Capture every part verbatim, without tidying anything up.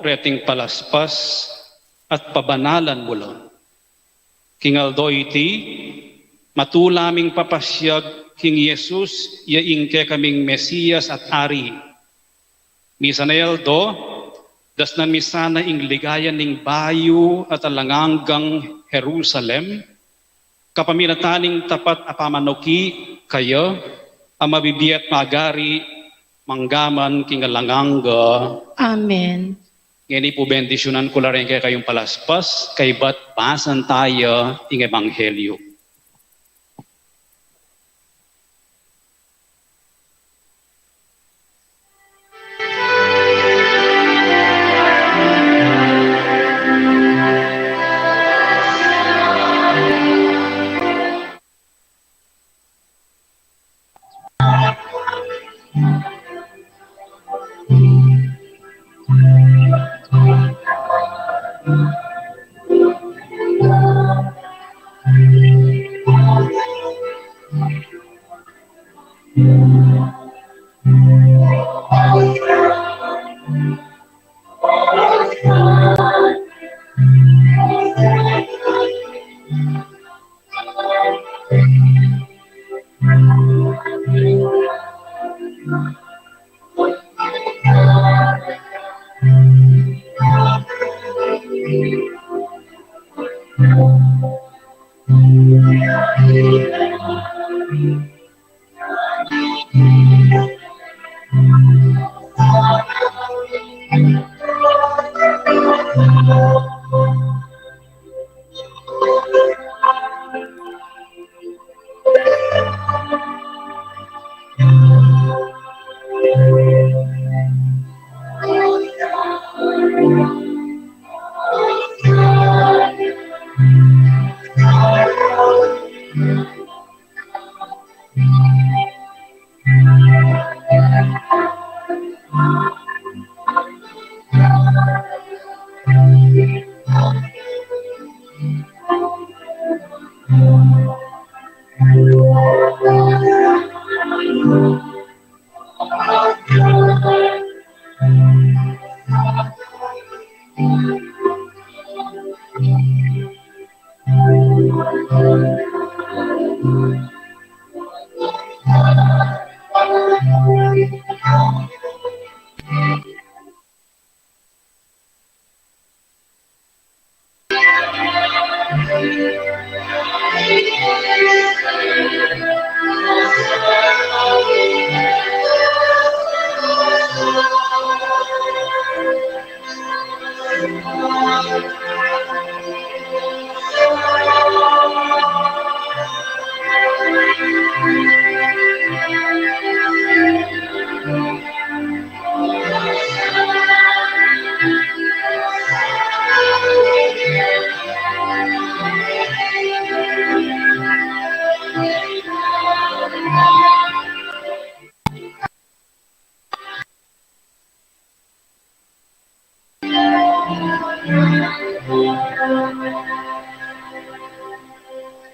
reting palaspas at pabanalan mu la. King aldo iti, matula ming papasiag king Jesus ya ing kekaming Mesias at Ari. Misan a aldo, dasnan mi sana ing ligaya ning bayu at alang anggang Jerusalem, kapamilatan ning tapat a pamanuki kaya, a mabibie at magari mangga man king alang angga. Amen. Ngeni pu bendisyunan ku la ring kekayung palaspas, kaybat basan taya ing Ebanghelyo.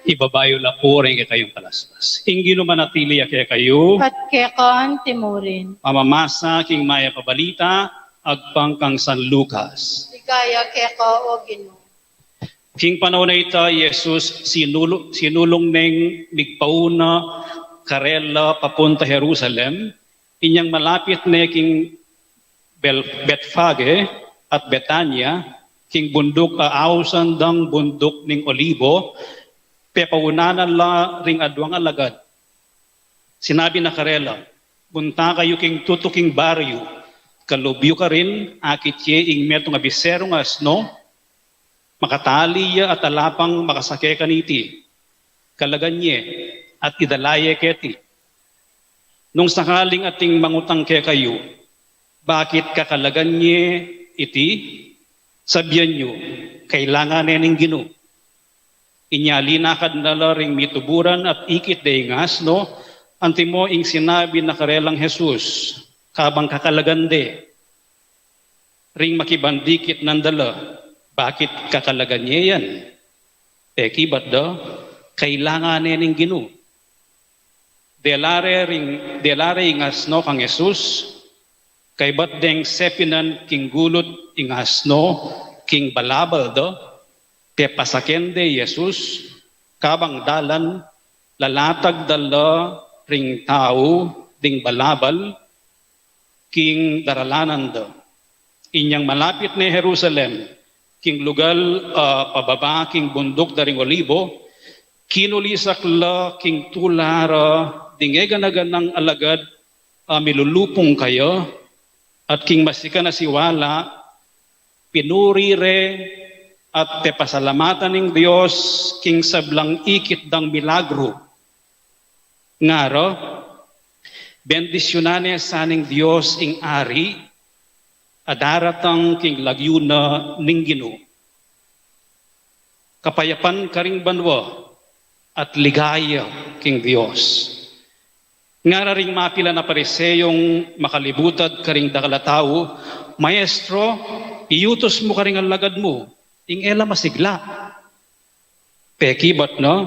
Ibaba yu la pu ring kekayung palaspas. Ing Ginu manatili ya kekayu. At keka antimurin. Pamamasa king Mayap a Balita agpang kang San Lucas. Ligaya keka, O Ginu. King panaun a ita, i Jesus sinulu-, sinulung neng migpauna karela papunta Jerusalem, inyang malapit ne king Bel-, Betfage at Betania, king bunduk a ausan dang Bunduk ning Olibo, pepaunanan la ring aduang alagad. Sinabi na karela, "Munta kayu king tutuking baryu, kalub yu karin, akit ye ing metung a biserung asno, makatali ya at ala pang makasake kaniti. Kalagan ye at idala ye keti. Nung sakaling ating mangutang kekayu, 'Bakit kakalagan ye iti?' sabian yu, 'Kailangan ne ning Ginu.'" Inya linakad na la ring mituburan at ikit de ing asno, antimo ing sinabi na karelang Jesus, kabang kakalagan de. Ring makibandikit nanda la, "Bakit kakalagan ye yan?" Pekibat da, "Kailangan ne ning Ginu." Dela re ring, dela re ing asno kang Jesus, Kaybat deng sepinan king gulut ing asno king balabal da, pepasaken de i Jesus, kabang dalan, lalatag da la ring tau ding balabal king daralanan da. Inyang malapit ne Jerusalem, king lugal, ah, pababa king bunduk da ring Olibo, kinulisak la king tula ra ding egana-ganang alagad, ah, milulupung kaya, at king masikan a siwala, pinuri re at pepasalamatan ning Dios king sablang ikit dang milagru. Ngara, bendisyunan ne sa ning Dios ing ari a daratang king lagyu na ning Ginu. Kapayapan karing banua at ligaya king Dios. Ngara ring mapilan a Pariseyong makalibutad karing dakal a tau, "Maestro, iutus mu karing alagad mu, ing e la masigla." Pekibat na,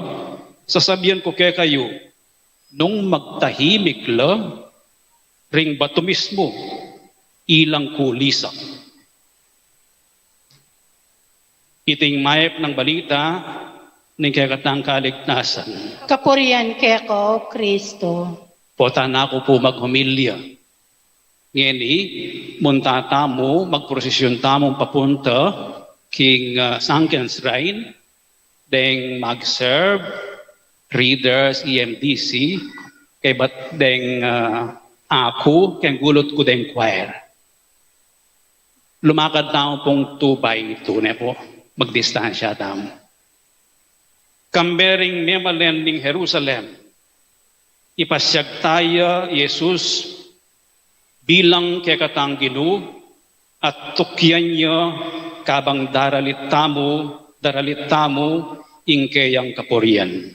"Sasabian ku kekayu, nung magtahimik la, ring batu mismu, ilang kulisak." Iting mayap nang balita ning kekatang kaligtasan. Kapurian keka, O Kristo. Potan na ku pu maghomilya. Ngeni, munta tamu, magprosesyon tamu papunta king, ah, sunken shrine, deng mag-serve, readers, E M D C, kaybat deng, ah, aku, keng gulut ku deng choir. Lumakad tamu pung two by two, ne pu? Magdistansya tamu. Kambe ring memalen ning Jerusalem, ipasyag taya i Jesus bilang kekatang Ginu, at tukyan ya kabang daralit tamu, daralit tamu ing keyang kapurian.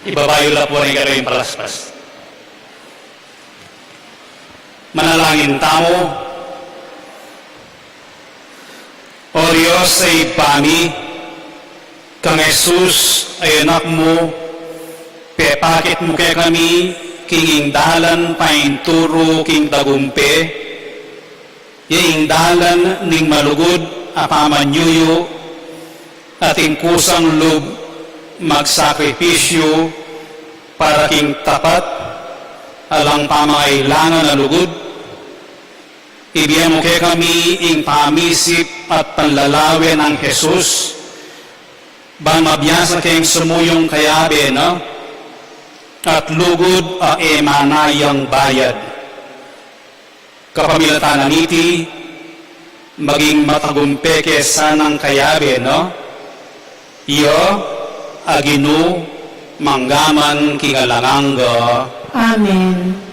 Ibaba yu la pu ring kekayung palaspas. Manalangin tamu. O Dios a Ibpa mi, kang Jesus a Anak mu, pepakit mu kekami king ing dalan painturu king tagumpe, ya ing dalan ning malugud a pamanyuyu, at ing kusang lub magsakripisyu para king tapat alang pamangailangan a lugud. Ibie mu kekami ing pamisip at panlalawe nang Jesus, ban mabiasa keng sumuyung kayabe na at lugud a e manayang bayad. Kapamilatan na niti, maging matagumpe ke sanang kayabe na, iya a Ginu, mangga man king alang angga. Amen.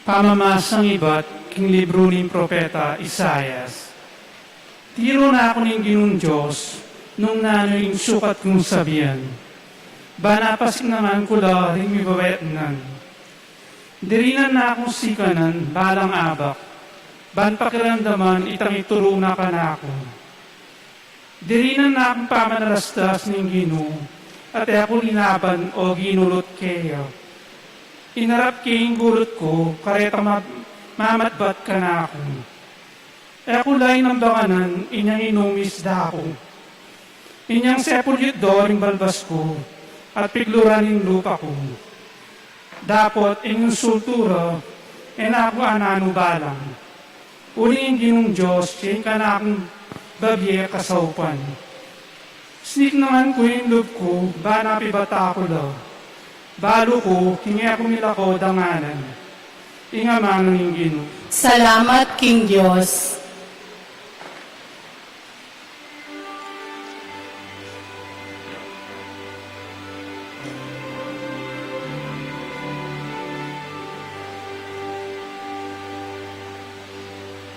Pamamasang ibat king libru ning propeta Isaias. Tiru na ku ning Ginung Dios, nung nanu ing sukat kung sabian. Ba napasiknaman ku la ring mibabayatnan. Dirinan na kung sikanan, balang abak. Ban pakiramdaman itang ituru na kanaku. Dirinan na kung pamanalastas ning Ginu, at e ku linaban o ginulut keya. Inarap ke ing gulut ku, kareta ma-, mamatbat kanaku. E ku la inambangan inyang inumis da ku. Inyang sepulit do ring balbas ku, at pigluran ing lupa ku. Dapot ing insultu ra, e na ku ananu balang. Uling ing Ginung Dios, siya ing kanakung babie kasaupan. Siniknaman ku ing lub ku, ba napibata ku la. Balu ku, king e ku milako danganan. Ing amanu ning Ginu. Salamat king Dios.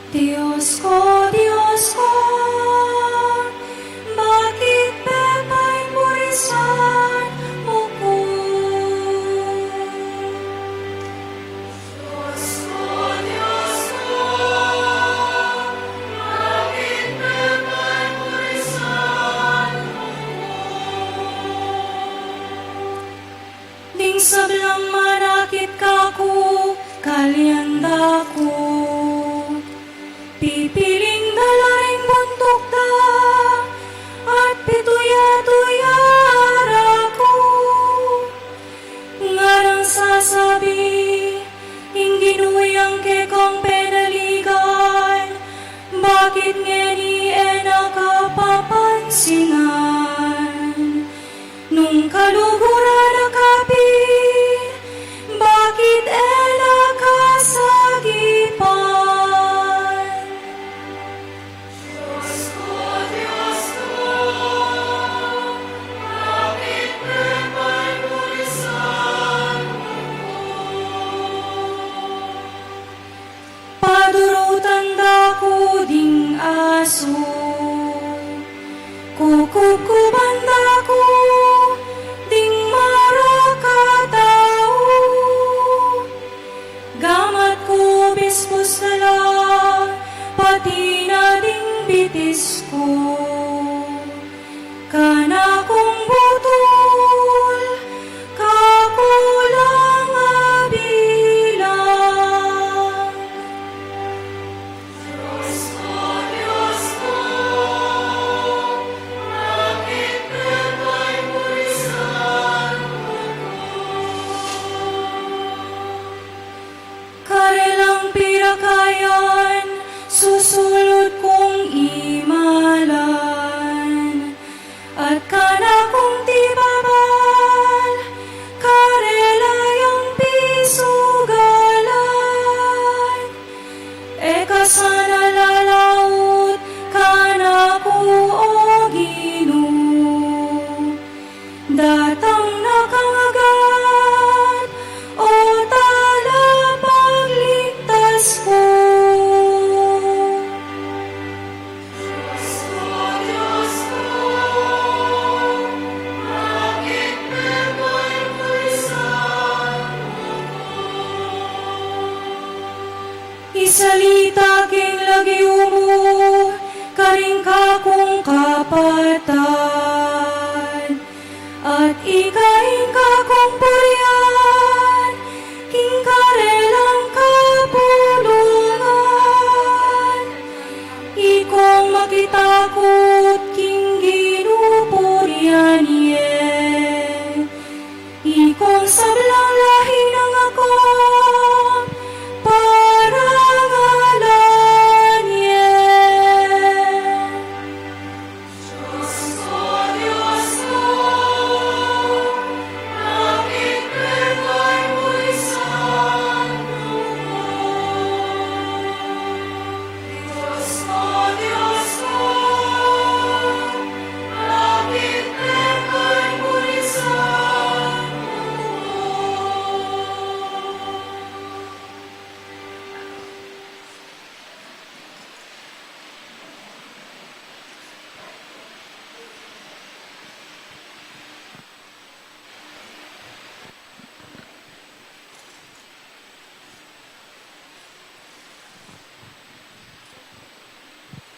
Dios ko, Dios ko, bakit pepaimurisan mu ku? Dios ko, Dios ko, bakit pepaimurisan mu ku? Ding sablang manakit kaku, kalian da ku. Pipiling da la ring buntuk da, at pituya-tuya ra ku. Ngarang sasabi ing Ginu yang kekong penaligan, bakit ngeni e na ka papansinan? Nung kaluguran a kapi, bakit e na ka sagipan? Dios ko, Dios ko, bakit pepaimurisan mu ku? Padurutan da ku ding asu, kukubkuban da ku ding marok a tau. Gamat ku bispus na la, pati na ding bitis ku. Kanakung butul, kaku lang a bilang. Dios ko, Dios ko, bakit pepaimurisan mu ku? Karelang pirakayan, susulut kung imala. Kitakut king Ginu purian ye, ikong sablang lahi nang akong parangalan ye.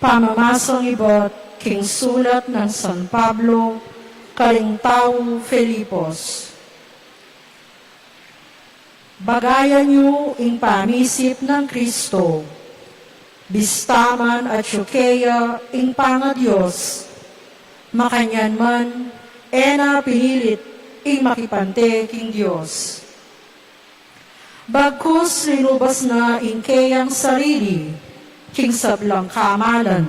Pamamasang ibat king sulat nang San Pablo karing taga Filipos. Bagayan yu ing pamisip nang Kristo, bista man atyu keya ing pangaDios, makanyan man e na pinilit ing makipante king Dios. Bagkus linubas na ing keyang sarili king sablang kamalan,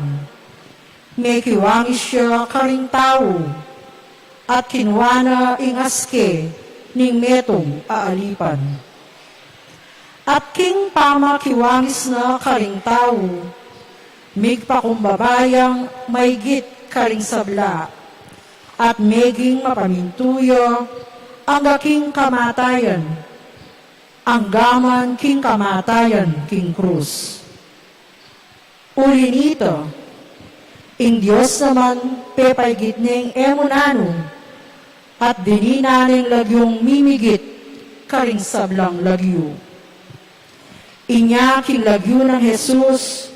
mekiwangis ya karing tau, at kinua na ing aske ning metung a alipan. At king pamakiwangis na karing tau, migpakumbaba yang maigit karing sabla, at meging mapamintu ya angga king kamatayan, angga man king kamatayan king krus. Uli nita, ing Dios naman pepaigit neng e mu nanu, at dininan neng lagyung mimigit karing sablang lagyu. Inya king lagyu nang Jesus,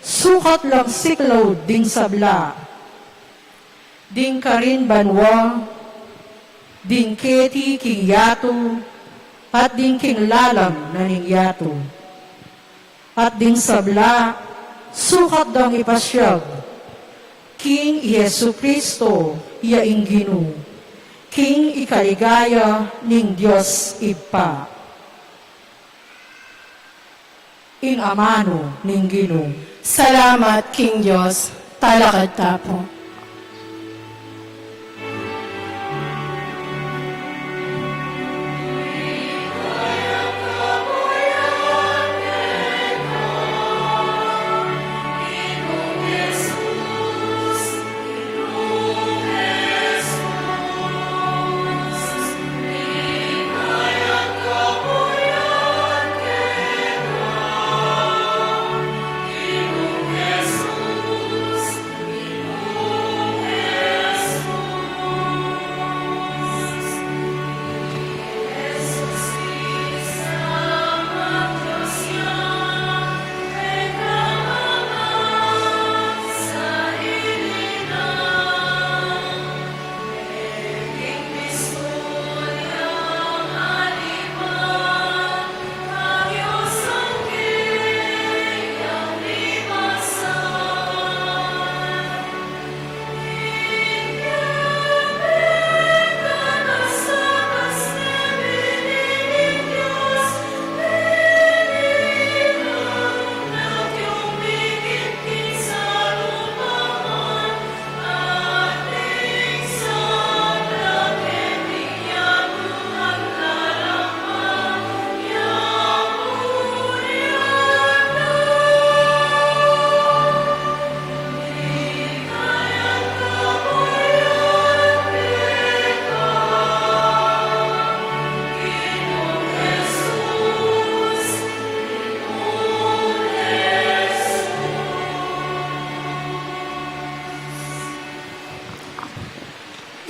sukat lang siklaud ding sabla, ding karin banua, ding keti king yatu, at ding king lalam na ning yatu. At ding sabla, sukat dang ipasyag king i Jesu-Cristo ya ing Ginu, king ikaligaya ning Dios Ibpa. Ing amanu ning Ginu. Salamat king Dios. Talakad ta pu.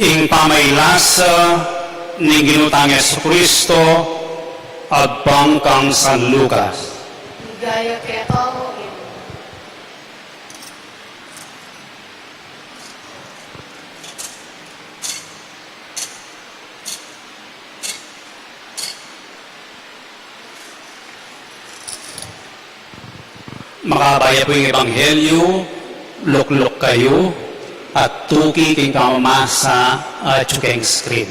Ing pamailasa ning Ginu tang Jesucristo agpang kang San Lucas. Ligaya keka, O Ginu. Makabaya pu ing Ebanghelyo Lukluk kayu at tuki king pamamasa atyu king screen.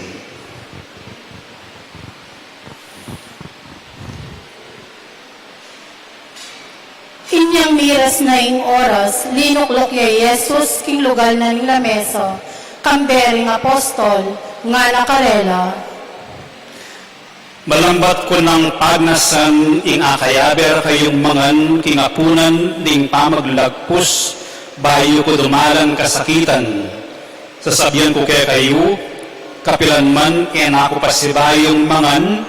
Inyang miras na ing oras, linukluk ya i Jesus king lugal na ning lamesa, kambe ring apostol, ngana karela: Malambat ku nang pagnasan ing akayabe ra kayung mangan king apunan ning pamaglagpus bayu ku dumalan kasakitan. Sasabian ku kekayu, kapilan man e na ku pasibayung mangan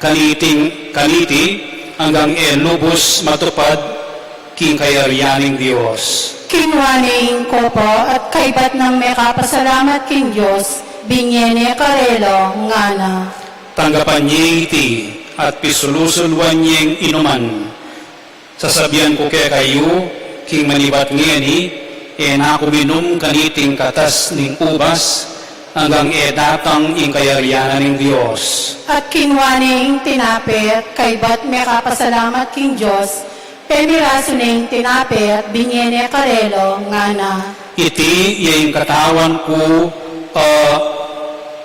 kaniting, kaniti, anggang e lubus matupad king kayarian ning Dios. Kinua ne ing kopa at kaybat nang mekapasalamat king Dios, binye ne karela, ngana: Tanggapan ye iti at pisulusuluan yeng inuman. Sasabian ku kekayu, king manibat ngeni, e na ku minum kaniting katas ning ubas, anggang e datang ing kayarian ning Dios. At kinua ne ing tinape, at kaybat mekapasalamat king Dios, pemirasu ne ing tinape, at binye ne karela, ngana: Iti ya ing katawan ku, a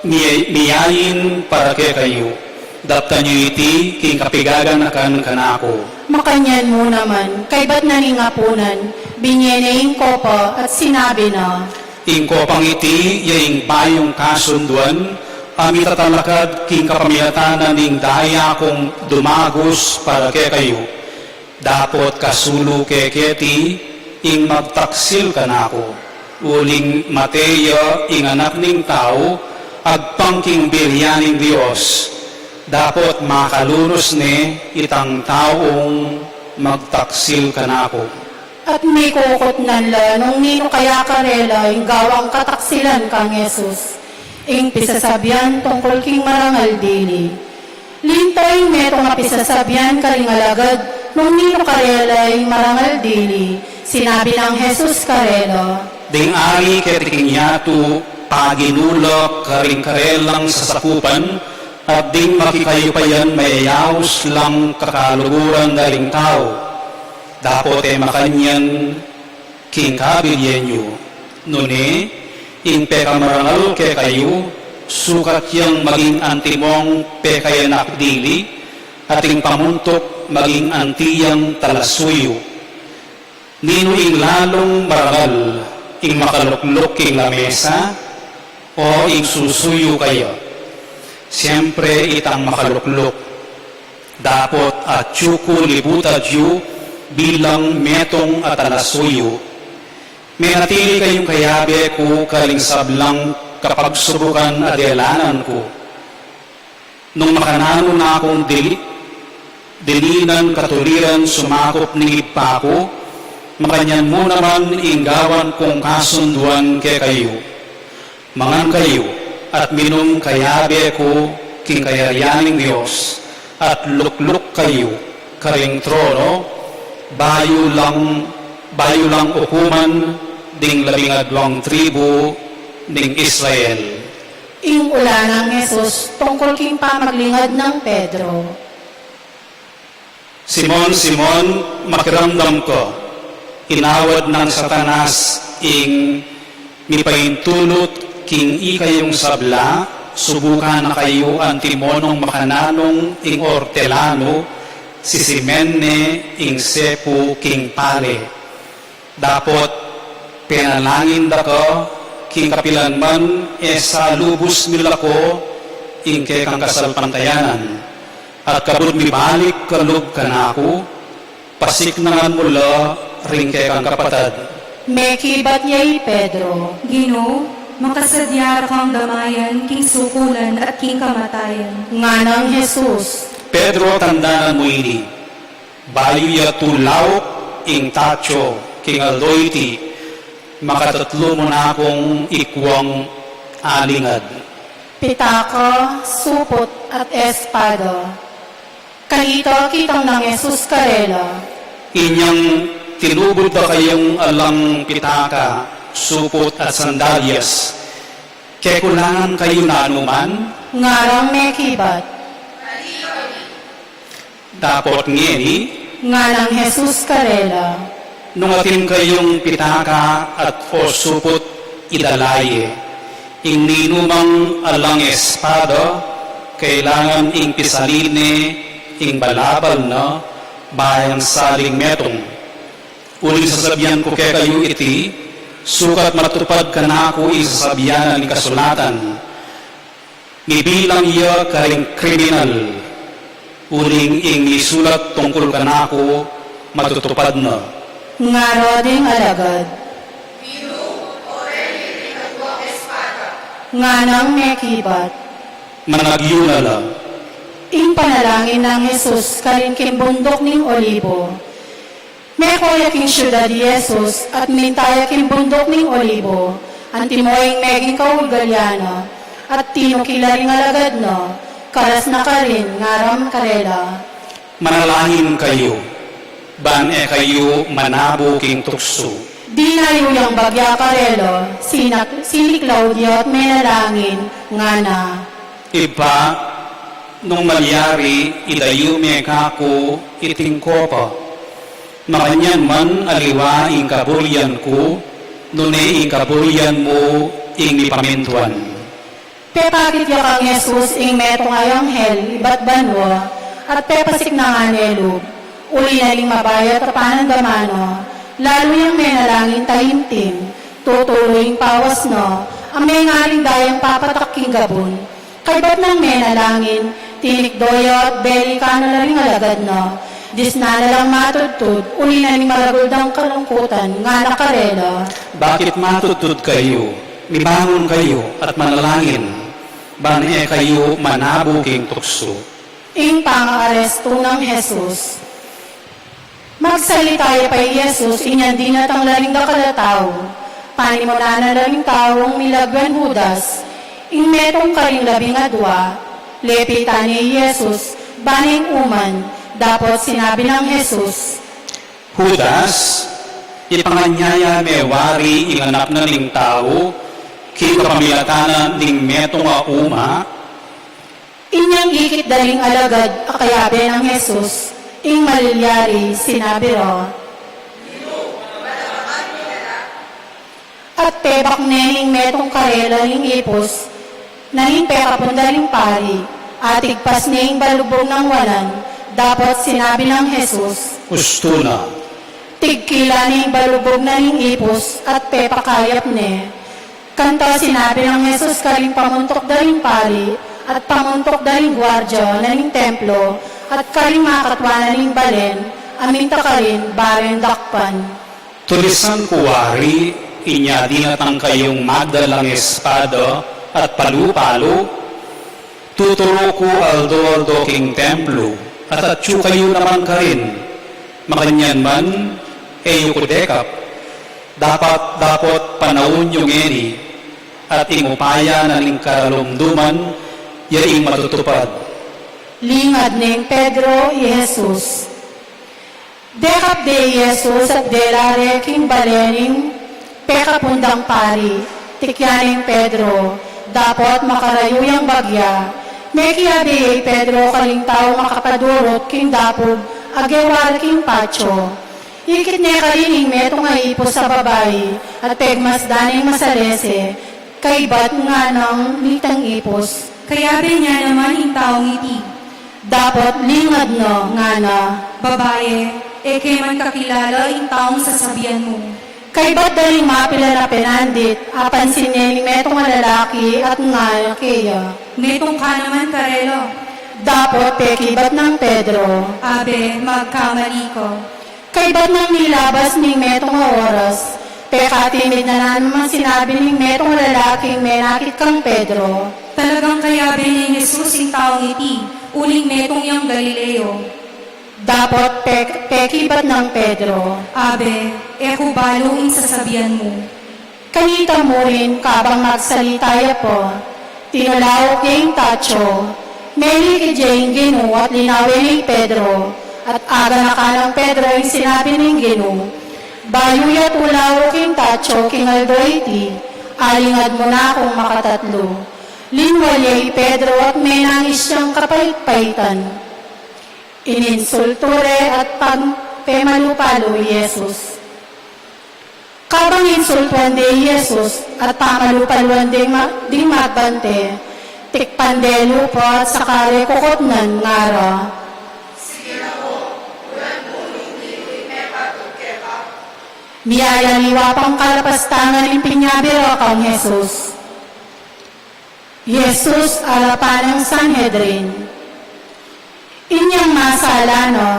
mi-, miyain para kekayu. Daptan yu iti king kapigaganakan kanaku. Makanyan mu naman, kaybat na ning apunan, binye ne ing kopa at sinabi na: Ing kopang iti ya ing bayung kasunduan a mitatalakad king kapamilatan na ning daya kung dumagus para kekayu. Dapot kasulu ke keti ing magtaksil kanaku, uling mate ya ing Anak ning Tau agpang king birya ning Dios, dapot makalunus ne itang taung magtaksil kanaku. At mikukutnan la nung ninu kaya karela ing gawang kataksilan kang Jesus, ing pisasabian tungkul king marangal dili. Linta ing metung a pisasabian karing alagad nung ninu karela ing marangal dili. Sinabi nang Jesus karela: Ding ari keti king yatu, paginula karing karelang sasakupan, at ding makikayupayan mayayaus lang kakaluguran da ring tau. Dapot e makanyan king kabilian yu. Nune, ing pekamarangal kekayu, sukat yang maging antimong pekayanak dili, at ing pamuntuk maging anti yang talasuyu. Ninu ing lalung marangal, ing makalukluk king lamesa, o ing susuyu kaya? Siempre itang makalukluk. Dapot atyu ku libutad yu bilang metung a talasuyu. Menatili kayung kayabe ku karing sablang kapagsubukan a delanan ku. Nung makananu na kung dili-, dilinan katuliran sumakup ning Ibpa ku, makanyan mu naman ing gawan kung kasunduan kekayu. Mangan kayu at minum kayabe ku king kayarian ning Dios, at lukluk kayu karing trono, bayu lang, bayu lang ukuman ding labingadwang tribu ning Israel. Ing ula nang Jesus tungkul king pamaglingad nang Pedro. Simon, Simon, makiramdam ka, inawad nang Satanas ing mipaintulut king ikayung sabla, subukan na kayu antimonung makananung ing ortelanu, sisimen ne ing sepu king pale. Dapot penalangin da ka king kapilan man e sa lubus milako ing kekang kasalpantayanan, at kabud mibalik ka lub kanaku, pasiknangan mu la ring kekang kapatad. Mekibat ya i Pedro: Ginu, makasadya ra kang damayan king sukulan at king kamatayan. Nganang Jesus: Pedro, tandanan mu ini. Bayu yatu lauk ing tatsu king aldo iti, makatatlu mu na kung ikwang alingad. Pitaka, suput, at espada. Kanita kitang nang Jesus karela: Inyang tinubud da kayung alang pitaka, suput, at sandalyas, kekulangan kayu nanuman? Ngarang mekibat: Dapot ngeni, nganang Jesus karela, Nung atin kayung pitaka at o suput, idala ye. Ing ninumang alang espada, kailangan ing pisalin ne ing balabal na, ba yang saling metung. Uling sasabian ku kekayu iti, sukat matupad kanaku ing sasabian na ning kasulatan. Mibilang ya karing kriminal, uling ing misulat tungkul kanaku matutupad na. Ngara ding alagad. Nganang mekibat. Managyu na la. Ing panalangin nang Jesus karin king bunduk ning Olibo. Meko ya king siudad i Jesus at minta ya king bunduk ning Olibo, antimo ing meging kaugalian na, at tinukil la ring alagad na, karas na karin, ngaran karela. Manalangin kayu, ban e kayu manabu king tuksu. Dinayu yang bagya karela, sinak-, siniklaud ya at menalangin, ngana. Ibpa, nung malyari, idayu me kaku iting kopa. Makanyan man aliwa ing kaburian ku, nune ing kaburian mu ing mipamintuan. Pepakit ya kang Jesus ing metung a anghel ibat banua, at pepasiknangan ne lub, uli na ning mabayat a panandama na, lalu yang menalangin taimtim, tutulu ing pawas na, a mengaring dayang papatak king gabun. Kaybat nang menalangin, tinikdo ya at belikan na la ring alagad na. Disnan na lang matudtud, uli na ning maragul dang kalungkutan, ngana karela. Bakit matudtud kayu? Mibangun kayu at manalangin, ban e kayu manabu king tuksu. Ing pangaarestu nang Jesus. Magsalita ya pa i Jesus, inyang dinatang la ring dakal a tau. Panimunan na la ring taung milagwan Judas, ing metung karing labing adua. Lepitan ne i Jesus, ban ing uman, dapot sinabi nang Jesus. Judas, ipanganyaya me wari ing Anak na ning Tau king kapamilatan na ning metung a uma? Inyang ikit da ring alagad a kayabe nang Jesus, ing malilyari, sinabi ra. At pebak ne ning metung karela ring ipus, na ning pekapun da ring pari, atigpas ne ing balubug nang wanan, dapot sinabi nang Jesus. Ustu na. Tigkilan ne ing balubug na ning ipus, at pepakayap ne. Kanita sinabi nang Jesus karing pamuntuk da ring pari, at pamuntuk da ring guardia na ning templo, at karing makatwa na ning balen, a minta karin, bareng dakpan. Tulisan ku wari, inya dinatang kayung magdalang espada at palu-palu, tuturu ku aldo-aldo king templo, at atyu kayu naman karin. Makanyan man, e yu ku dekap, dapat, dapot panaun yu ngeni, at ing upaya na ning karalumduman, ya ing matutupad. Lingad neng Pedro i Jesus. Dekap de i Jesus at dela re king bale ning pekapun dang pari, tikyan neng Pedro, dapot makarayu yang bagya. Mekiabe ya i Pedro karing taung makapadurut king dapub a gewa ra king patio. Ikit ne karin ing metung a ipus a babai, at pegmasdan neng masalese, kaybat nganang nitang ipus. Kayabe ne naman ing taung iti. Dapot lingad na, ngana. Babae, e ke man kakilala ing taung sasabian mu. Kaybat da ring mapilan a penandit, apansin ne ning metung a lalaki at ngana keya. Metung ka naman karela. Dapot pekibat nang Pedro. Abe, magkamali ka. Kaybat nang milabas ning metung a oras, pekatimid na namang sinabi ning metung a lalaking menakit kang Pedro. Talagang kayabe neng Jesus ing taung iti, uling metung yang Galileo. Dapot pe-, pekibat nang Pedro. Abe, e ku balu ing sasabian mu. Kanita murin kabang magsalita ya pa, tinulauk ya ing tatio, melikid ya ing Ginu at linawe ne i Pedro, at aganakan nang Pedro ing sinabi ning Ginu. Bayu ya tulauk ing tatio king aldo iti, alingad mu na kung makatatlu. Linwal ya i Pedro at menangis yang kapait-paitan. Ininsultu re at pag-, pemalu-palu i Jesus. Kabang insultuan de i Jesus at pamalupaluan deng ma-, ding mabante, tikpan de lupa at saka re kukutnan, ngara: Sige na po, ulan po, hindi ko ipepatut keka. Miyayaliwa pang kalapastangan ing pinyabira kang Jesus. Jesus arapan ning Sanhedrin. Inyang masala na,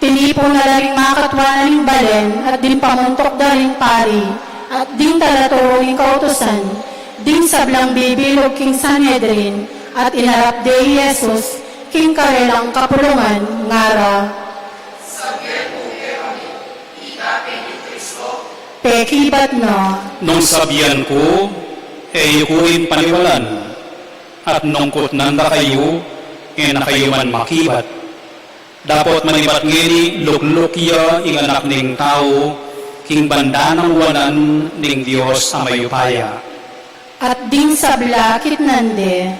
tinipun na la ring makatwa na ning balen at ding pamuntuk da ring pari at ding talaturu ning kautusan, ding sablang bibilug king Sanhedrin, at inarap de i Jesus king karelang kapulungan, ngara: Sabian mu kekami, ika pin i Kristo? Pekibat na: Nung sabian ku, e yu ku ing paniwalan, at nung kutnan da kayu, e na kayu man makibat. Dapot manibat ngeni, lukluk ya ing Anak ning Tau king banda nang wanan ning Dios a mayupaya. At ding sabla kitnan de.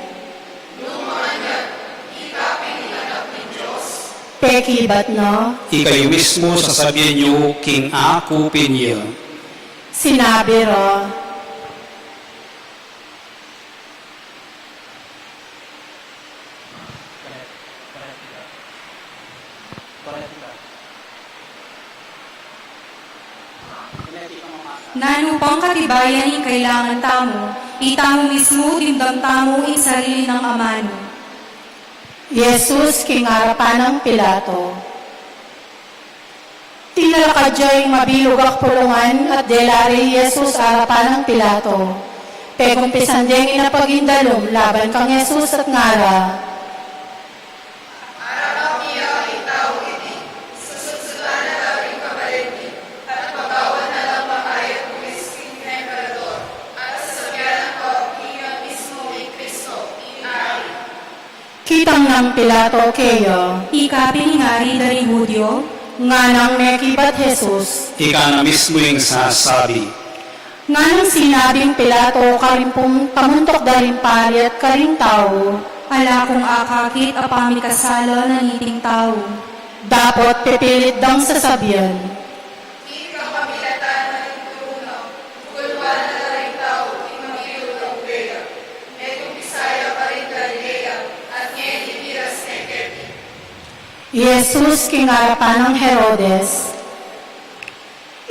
Pekibat na: Ikayu mismu sasabian yu king aku pin ya. Sinabi ra. Nanu pang katibayan ing kailangan tamu, itamu mismu dimdam tamu ing sarili nang amanu. Jesus king arapan nang Pilato. Tinalakad ya ing mabilug a kapulungan at dela re i Jesus arapan nang Pilato. Pegumpisan deng inapagindalum laban kang Jesus at ngara: Arapan mi ya ing tau iti, susutsutan na la ring kabalen mi, at pagawan na lang makayap buwis king Emperador, at sasabian na la king mismu ing Kristo, ing Ari. Kitang nang Pilato keya. Ika pin ing Ari da ring Judio? Nganang mekibat Jesus: Ika na mismu ing sasabi. Nganang sinabing Pilato karing pum-, pamuntuk da ring pari at karing tau: Ala kung akakit a pamikasala na niting tau. Dapot pipilit dang sasabian. King kapamilatan na ning turu na, gulwan na la ring tau ing mabilug a uleya. Metung Bisaya karing Galilea, at ngeni miras ne keti. Jesus king arapan nang Herodes.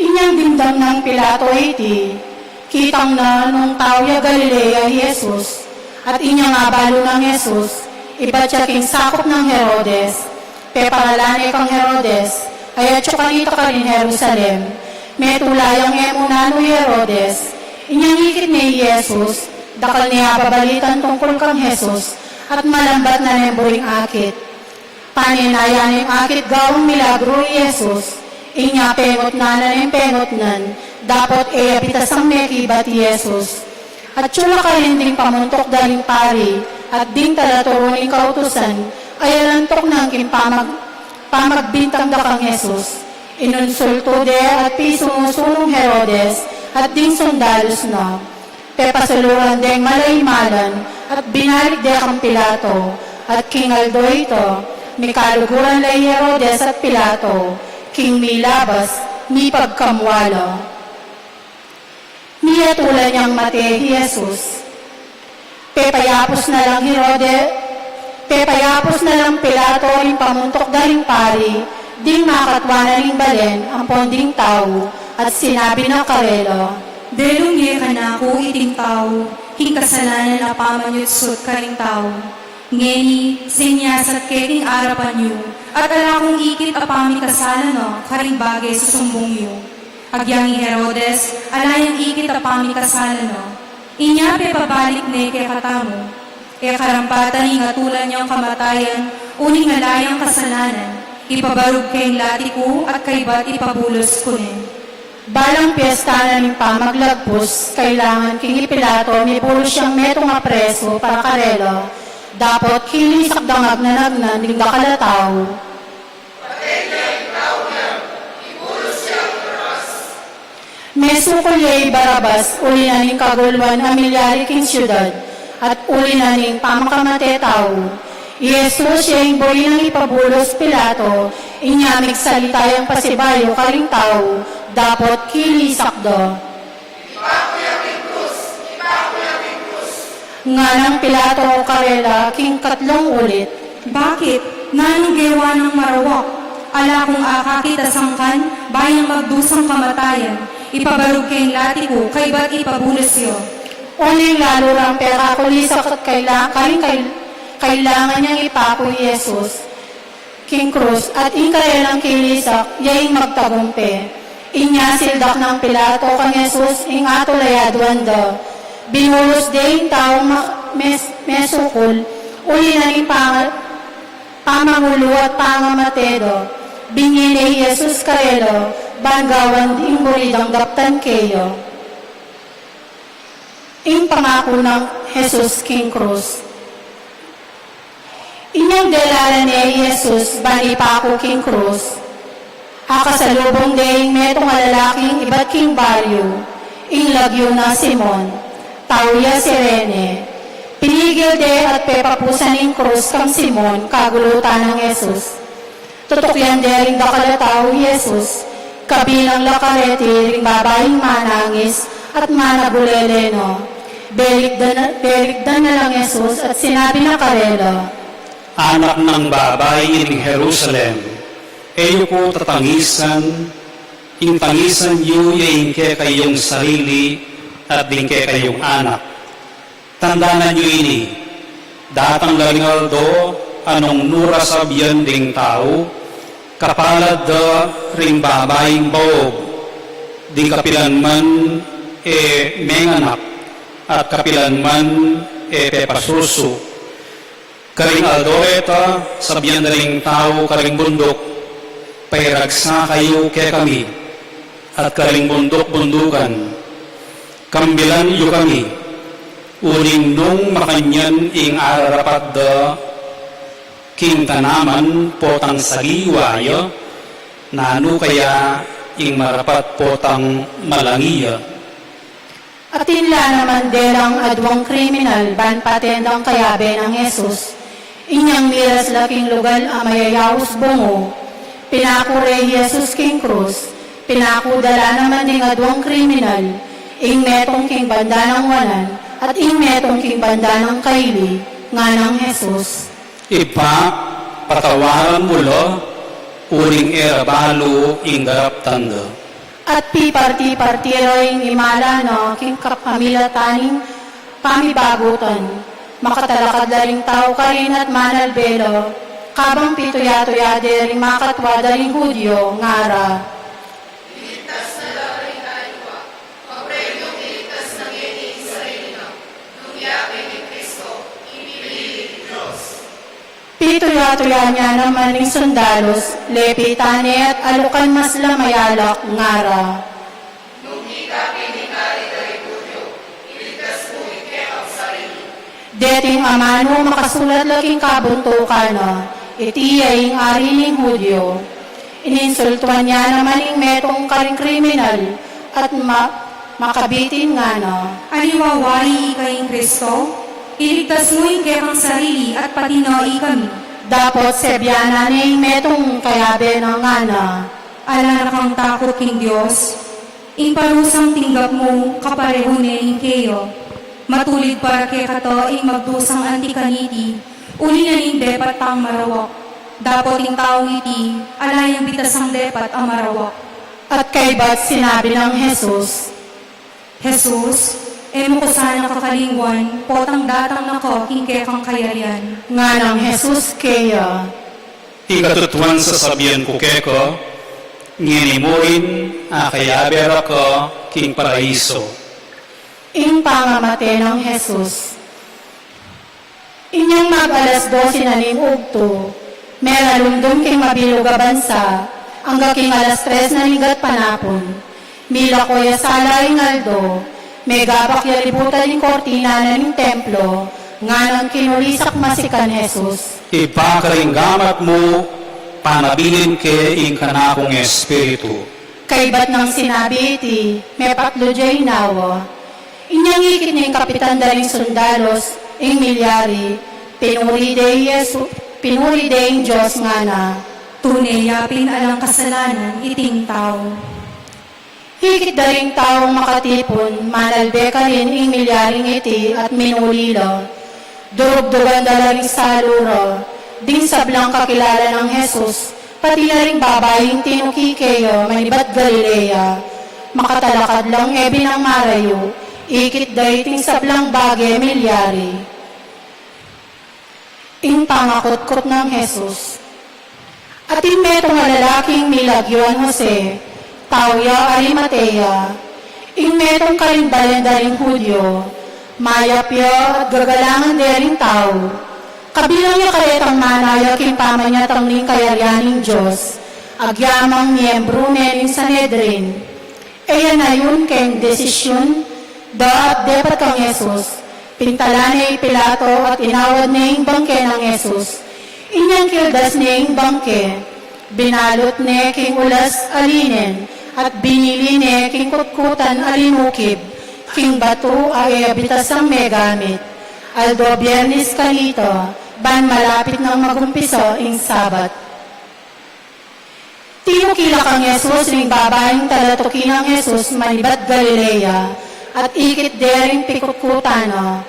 Inyang dimdam nang Pilato iti, kitang na nung tau ya Galilea i Jesus, at inyang abalu nang Jesus, ibat ya king sakup nang Herodes, peparalan ne kang Herodes, a atyu kanita karin Jerusalem, metula yang e mu nanu i Herodes. Inyang ikit ne i Jesus, dakal ne ababalitan tungkul kang Jesus, at malambat na neng buring akit. Panenayan neng akit gawan milagru i Jesus, inya pengutnan na neng pengutnan, dapot e ya bitasang mekibat i Jesus. Atyu la karin ding pamuntuk da ring pari, at ding talaturu ning kautusan, a yalantuk nang king pamag-, pamagbintang da kang Jesus. Inunsultu de at pisumusu nung Herodes, at ding sundalus na. Pepasuluran deng malaimalan, at binalik de kang Pilato, at king aldo ita, mikaluguran la i Herodes at Pilato, king milabas, mipagkamwala. Miyatulan yang mate i Jesus. Pepayapus na lang Herode-, pepayapus na lang Pilato ring pamuntuk da ring pari, ding makatwa na ning balen, ampon ding tau, at sinabi na karela: Delung ye kanaku iting tau, king kasalanan a pamanyutsut karing tau. Ngeni, sinyasat ke king arapan yu, at ala kung ikit a pamikasala na karing bage susumbung yu. Agyang i Herodes, ala yang ikit a pamikasala na. Inya pepabalik ne kekatamu. E karampatan ing atulan yang kamatayan, uling ala yang kasalanan. Ipabarug ke ing lati ku at kaybat ipabulus ku ne. Balang piesta na ning pamaglagpus, kailangan king i Pilato mibulus yang metung a presu para karela, dapot kilisak dang agnanagnan ding dakal a tau. Mesukul ya i Barabas, uli na ning kagulwan a milyari king siudad, at uli na ning pamakamate tau. I Jesus ya ing buri nang ipabulus Pilato, inya migsalita yang pasibayu karing tau, Dapot kilisak da. Nganang Pilato karela king katlung ulit, "Bakit? Nanung gewa nang marawak? Ala kung akakit a sangkan, ba yang magdusang kamatayan, ipabarug keng lati ku, kaybat ipabulus yu." Uling lalu rang pekakulisak at kaila-, karing kail-, kailangan yang ipaku i Jesus king krus, at ing karelang kilisak ya ing magtagumpe. Inya sildak nang Pilato kang Jesus ing atula ya aduan da. Binulus de ing taung ma-, mes-, mesukul, uli na ning panga-, pamangulu at pangamate da. Binye ne i Jesus karela, ban gawan ing buri dang daptan keya. Ing pamaku nang Jesus king krus. Inyang delalan ne i Jesus ban ipaku king krus, akasalubung de ing metung a lalaking ibat king baryu, ing lagyu na Simon, tau ya Cirene. Pinigil de at pepapusan ing krus kang Simon, kagulutan nang Jesus. Tutukyan de ring dakal a tau i Jesus, kabilang la kareti ring babaing manangis at managulele na. Belikdan na, belikdan na lang Jesus at sinabi na karela, "Anak nang babai ning Jerusalem, e yu ku tatangisan, ing tangisan yu ya ing kekayung sarili at ding kekayung anak. Tandanan yu ini, datang la ring aldo a nung nu ra sabian ding tau, kapalad da ring babaing baob, ding kapilan man e menganak, at kapilan man e pepasusu. Karing aldo reta, sabian da ring tau karing bunduk, 'Pairagsa kayu kekami,' at karing bunduk-bundukan, 'Kambilan yu kami.' Uling nung makanyan ing ararapat da king tanaman potang sagiwa ya, nanu kaya ing marapat potang malangi ya?" Atin la naman delang aduang kriminal ban paten dang kayabe nang Jesus. Inyang miras la king lugal a mayayaus bungu, pinaku re i Jesus king krus. Pinaku da la naman ding aduang kriminal, ing metung king banda nang wanan at ing metung king banda nang kaili, nganang Jesus, "Ibpa, patawaran mu la, uling e ra balu ing daraptan da." At piparti-parti ra ing imala na king kapamilatan ning pamibagutan. Makatalakad la ring tau karin at manalbe la, kabang pituya-tuya de ring makatua da ring Judio, ngara, "Iligtas na la ring aliwa, kapremyung iligtas na ngeni ing sarili na, nung ya pin i Kristo, ing pinili ning Dios." Pituya-tuya ne naman ing sundalus, lepitan ne at alukan mas la mayalak, ngara, "Nung ika pin ing ari da ring Judio, iligtas mu ing kekang sarili." Deting amanu makasulat la king kabuntukan na, "Iti ya ing ari ning Judio." Ininsultuan ya naman ing metung karing kriminal at ma-, makabitin ngana, "Aliwa wari ika ing Kristo? Iligtas mu ing kekang sarili at pati na ikami." Dapot sebyanan ne ing metung kayabe na ngana, "Ala na kang takut king Dios? Ing parusang tinggap mu kaparehu ne ning keya. Matulid para kekata ing magdusang anti kaniti, uli na ning depat tang marawak. Dapot ing taung iti, ala yang bitasang depat a marawak." At kaybat sinabi nang Jesus, "Jesus, e mu ku sana kakalingwan, potang datang na ka king kekang kayarian." Nganang Jesus keya, "Ing katutuan sasabian ku keka, ngeni mu rin akayabe ra ka king paraiso." Ing pangamate nang Jesus. Inyang mag-alas dose na ning ugtu, meralumdum king mabilug a bansa, angga king alas tres na ning gatpanapun. Milako ya sala ing aldo, megabak ya libutan ing kortina na ning templo, nganang kinulisak masikan Jesus, "Ibpa, karing gamat mu, panabilin ke ing kanakung espiritu." Kaybat nang sinabi iti, mepatlu de ing nawa. Inyang ikit ning kapitan da ring sundalus ing milyari, pinuri de i Jesu, pinuri de ing Dios ngana, "Tune ya pin alang kasalanan iting tau." Ikit da ring taung makatipun, manalbe karin ing milyaring iti at minuli la. Durugdugan da la ring salu ra, ding sablang kakilala nang Jesus, pati na ring babaing tinuki keya manibat Galilea. Makatalakad lang e binang marayu, ikit da iting sablang bage milyari. Ing pangakutkut nang Jesus. Atin metung a lalaking milagyuan Jose, tau ya Arimatea, ing metung karing balen da ring Judio, mayap ya at gagalangan de ring tau. Kabilang ya karetang manaya king pamanyatang ning kayarian ning Dios, agyamang miyembru ne ning Sanedrin. E ya nayun keng desisyun da at depat kang Jesus, pintalan ne i Pilato at inawad ne ing bangke nang Jesus. Inyang kildas ne ing bangke, binalut ne king ulas a linen, at binili ne king kutkutan a linukib, king batu a e ya bitasang megamit. Aldo Biernis kanita, ban malapit nang magumpisa ing Sabat. Tinuki la kang Jesus ring babaing talatuki nang Jesus manibat Galilea, at ikit de ring pikutkutan na,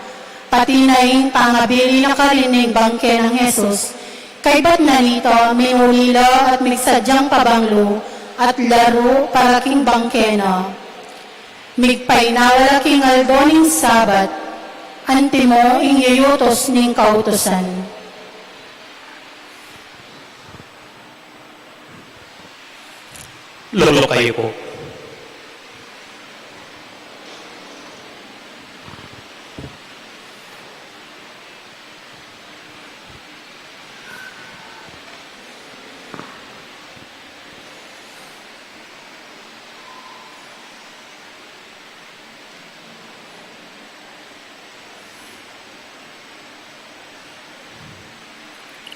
pati na ing pangabili na karin ning bangke nang Jesus. Kaybat na nita, minuli la at migsadyang pabanglu at laru para king bangke na. Migpainawa la king aldo ning Sabat, antimo ing yuyutus ning kautusan. Lulukayu ku.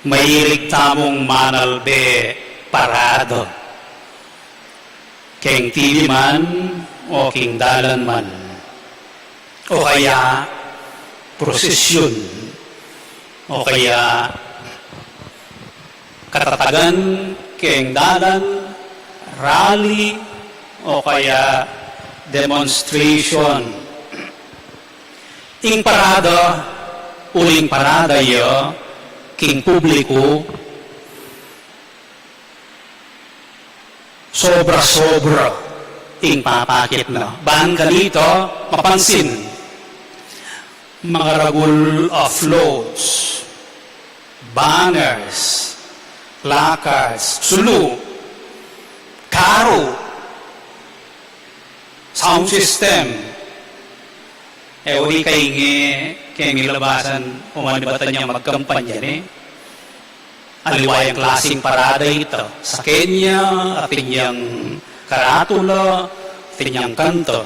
Mahilig tamung manalbe parada, keng T V man o keng dalan man, o kaya prosesyon, o kaya katatagan keng dalan, rally, o kaya demonstration. Ing parada, uling parada ya king publiku, sobra-sobra ing papakit na. Ban kanita, mapansin, mangaragul a floats, banners, placards, sulu, karu, sound system. E, uli kainge, keng milabasan, umanibatan yang magkampanya, ne? Aliwa yang klaseng parada ita. Sa Kenya, atin yang karatula, atin yang kanta.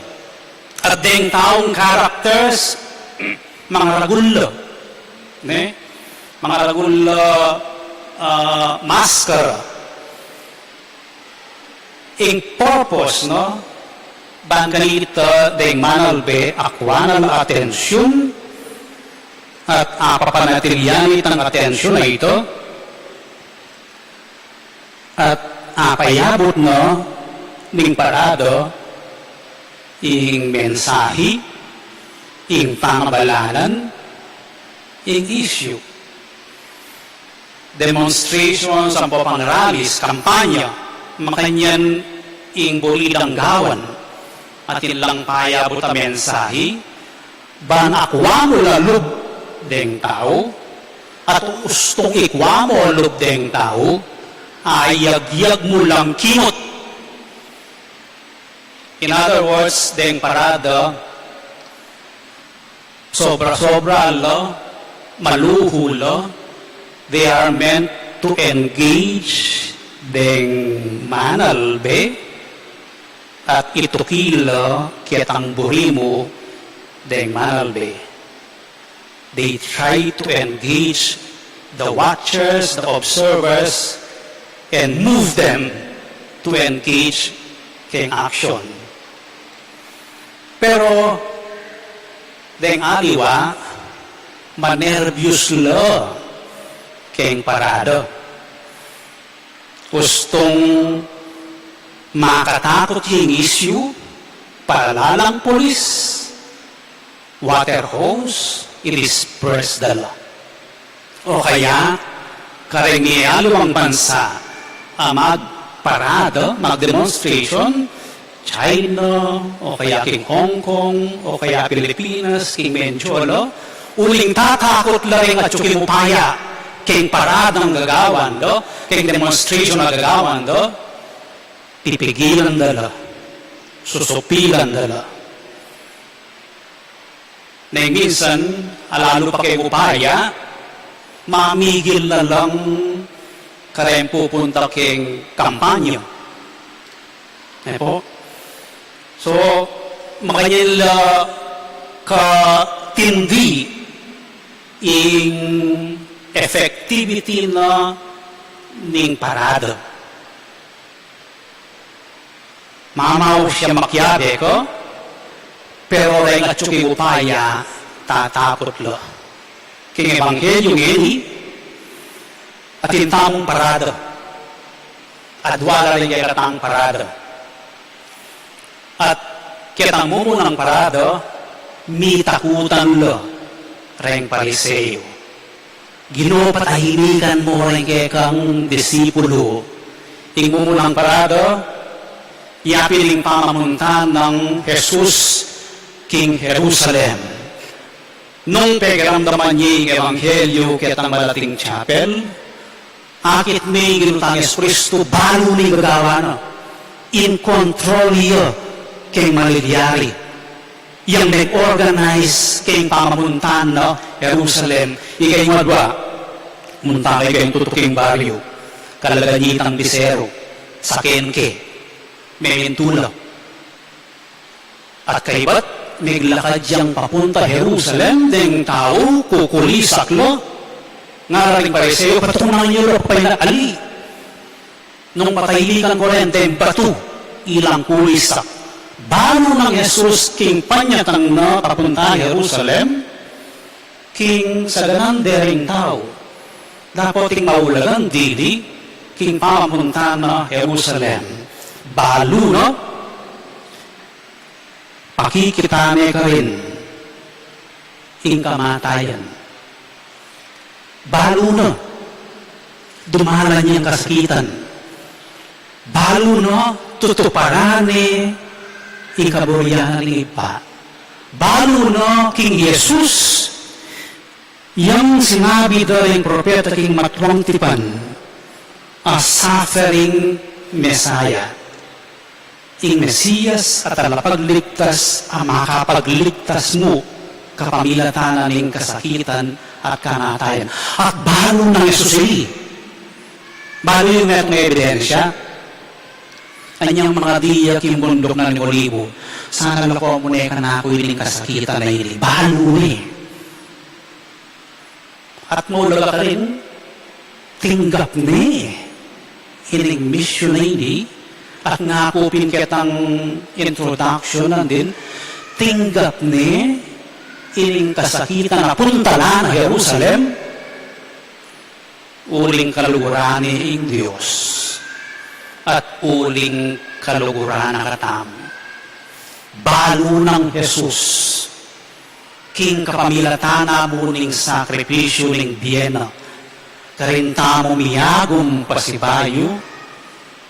At deng taung characters, mangaragul la, ne? Mangaragul la, ah, maskara. Ing purpose, no? Ban kanita deng manalbe, akwan na la atensyun, at apapanatilian itang atensyun a ita, at apayabut na ning parada ing mensahi, ing pangabalanan, ing issue. Demonstrations, ampo pang rallies, kampanya, makanyan ing buri dang gawan, atin lang payabut a mensahi, ban akwa mu la lub deng tau, at ustung ikwa mu lub deng tau, ayagyag mu lang kimut. In other words, deng parada, sobra-sobra la, maluhu la, they are meant to engage deng manalbe at ituki la ketang buri mu deng manalbe. They try to engage the watchers, the observers, and move them to engage keng action. Pero, deng aliwa, manerbyus la keng parada. Ustung makatakut ing issue, paralalang pulis, water hose, i-disperse da la. O kaya, kareng aliwang bansa a magparada, mag-demonstration, China, o kaya king Hong Kong, o kaya Pilipinas, king Mindoro, uling tatakut la reng atyu king upaya king paradang gagawan da, king demonstration a gagawan da, pipigilan da la, susupilan da la. Neng minsan, alalu pa king upaya, mamigil na lang kareng pupunta king kampanya. E po? So, makanyan la katindi ing effectivity na ning parada. Mamaus ya makiabe ka, pero reng atyu king upaya, tatakut la. King ebanghelyu ngeni, atin tamung parada. Adwa la reng kekatang parada. At ketang mumunang parada, mitakutan la reng Pariseo. Ginu, patahimikan mu reng kekang disipulu. Ing mumunang parada, yapin ing pamamunta nang Jesus king Jerusalem. Nung pekiramdaman ye ing ebanghelyu ketang malating chapel, akit me ing Ginu tang Jesucristo, balu ne ing gagawan na, in control ya keng malilyari. Yang nag-organize keng pamamuntan na Jerusalem, ikeng madwa, munta ke keng tutuking baryu, kalagan ye itang bisero, saken ke, memintu la. At kaybat, miglakad yang papunta Jerusalem, deng tau, kukulisak la, ngara ring Pariseo, patukunan yu la, papainali. Nung patahimikan ko reng deng batu, ilang kulisak. Balu nang Jesus king panyatang na papunta Jerusalem, king saganan de ring tau. Dapot ing maulagan dili, king pamamunta na Jerusalem. Balu na, pakikita ne karin ing kamatayan. Balu na, dumalan yang kasakitan. Balu na, tutuparan ne ing kaburian ning Ibpa. Balu na, king Jesus, yang sinabi da ring propeta king matuang tipan, a suffering Messiah. Ing Mesias a talapagligtas a makapagligtas mu kapamilatan na ning kasakitan at kamatayan. At balu nang Jesus i. Balu yu metung ebidensya. Anyang mangadi ya king bunduk na ning Olibu, sana lako mu ne kanaku ining kasakitan a ini. Balu ne. At maulaga karin, tinggap ne ining misyon a ini, at ngaku pin ketang introduction na din, tinggap ne ining kasakitan a puntalan na Jerusalem, uling kaluguran ne ing Dios, at uling kaluguran na katamu. Balu nang Jesus, king kapamilatan na mu ning sakripisyu ning bie na, karin tamu miyagum pasibayu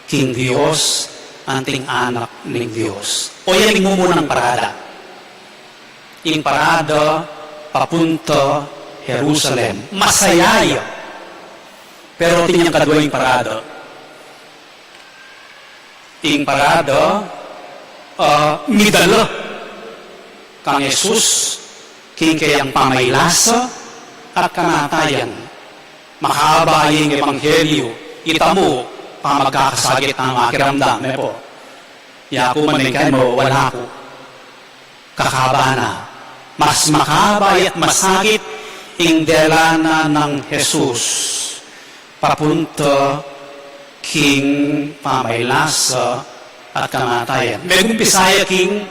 king Dios, anting anak ning Dios. O yan ing mumunang parada. Ing parada papunta Jerusalem. Masaya ya. Pero atin yang kadwang parada. Ing parada, ah, midala kang Jesus, king keyang pamailasa at kamatayan. Makaba ing ebanghelyu, itamu, pamagkakasakit na makiramdam, e po. Yaku man ning kaya mo, wala ku. Kakaba na. Mas makaba at masakit ing dela na nang Jesus papunta king pamailasa at kamatayan. Megumpisa ya king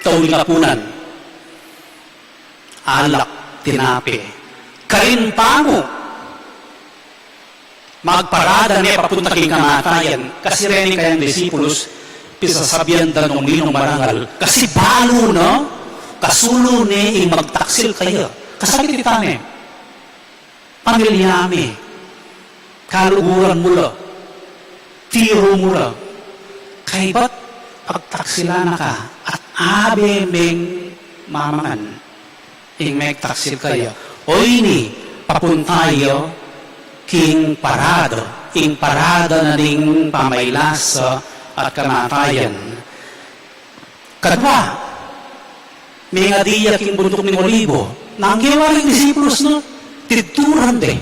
tauli kapunan. Alak, tinape. Karin pa mu magparada ne papunta king kamatayan, kasi reni kayang disipulus, pisasabian da nung ninung marangal, kasi balu na, kasulu ne ing magtaksil kaya. Kasakit ita ne. Pamilya mi, kaluguran mu la, tiru mu la, kaybat pagtaksilan na ka at abe meng mamangan ing megtaksil kaya. O ini, papunta ya king parada, ing parada na ning pamaylasa at kamatayan. Kadwa, mengadi ya king bunduk ning Olibo, nanu ing kewa ring disipulus na, tidturan de.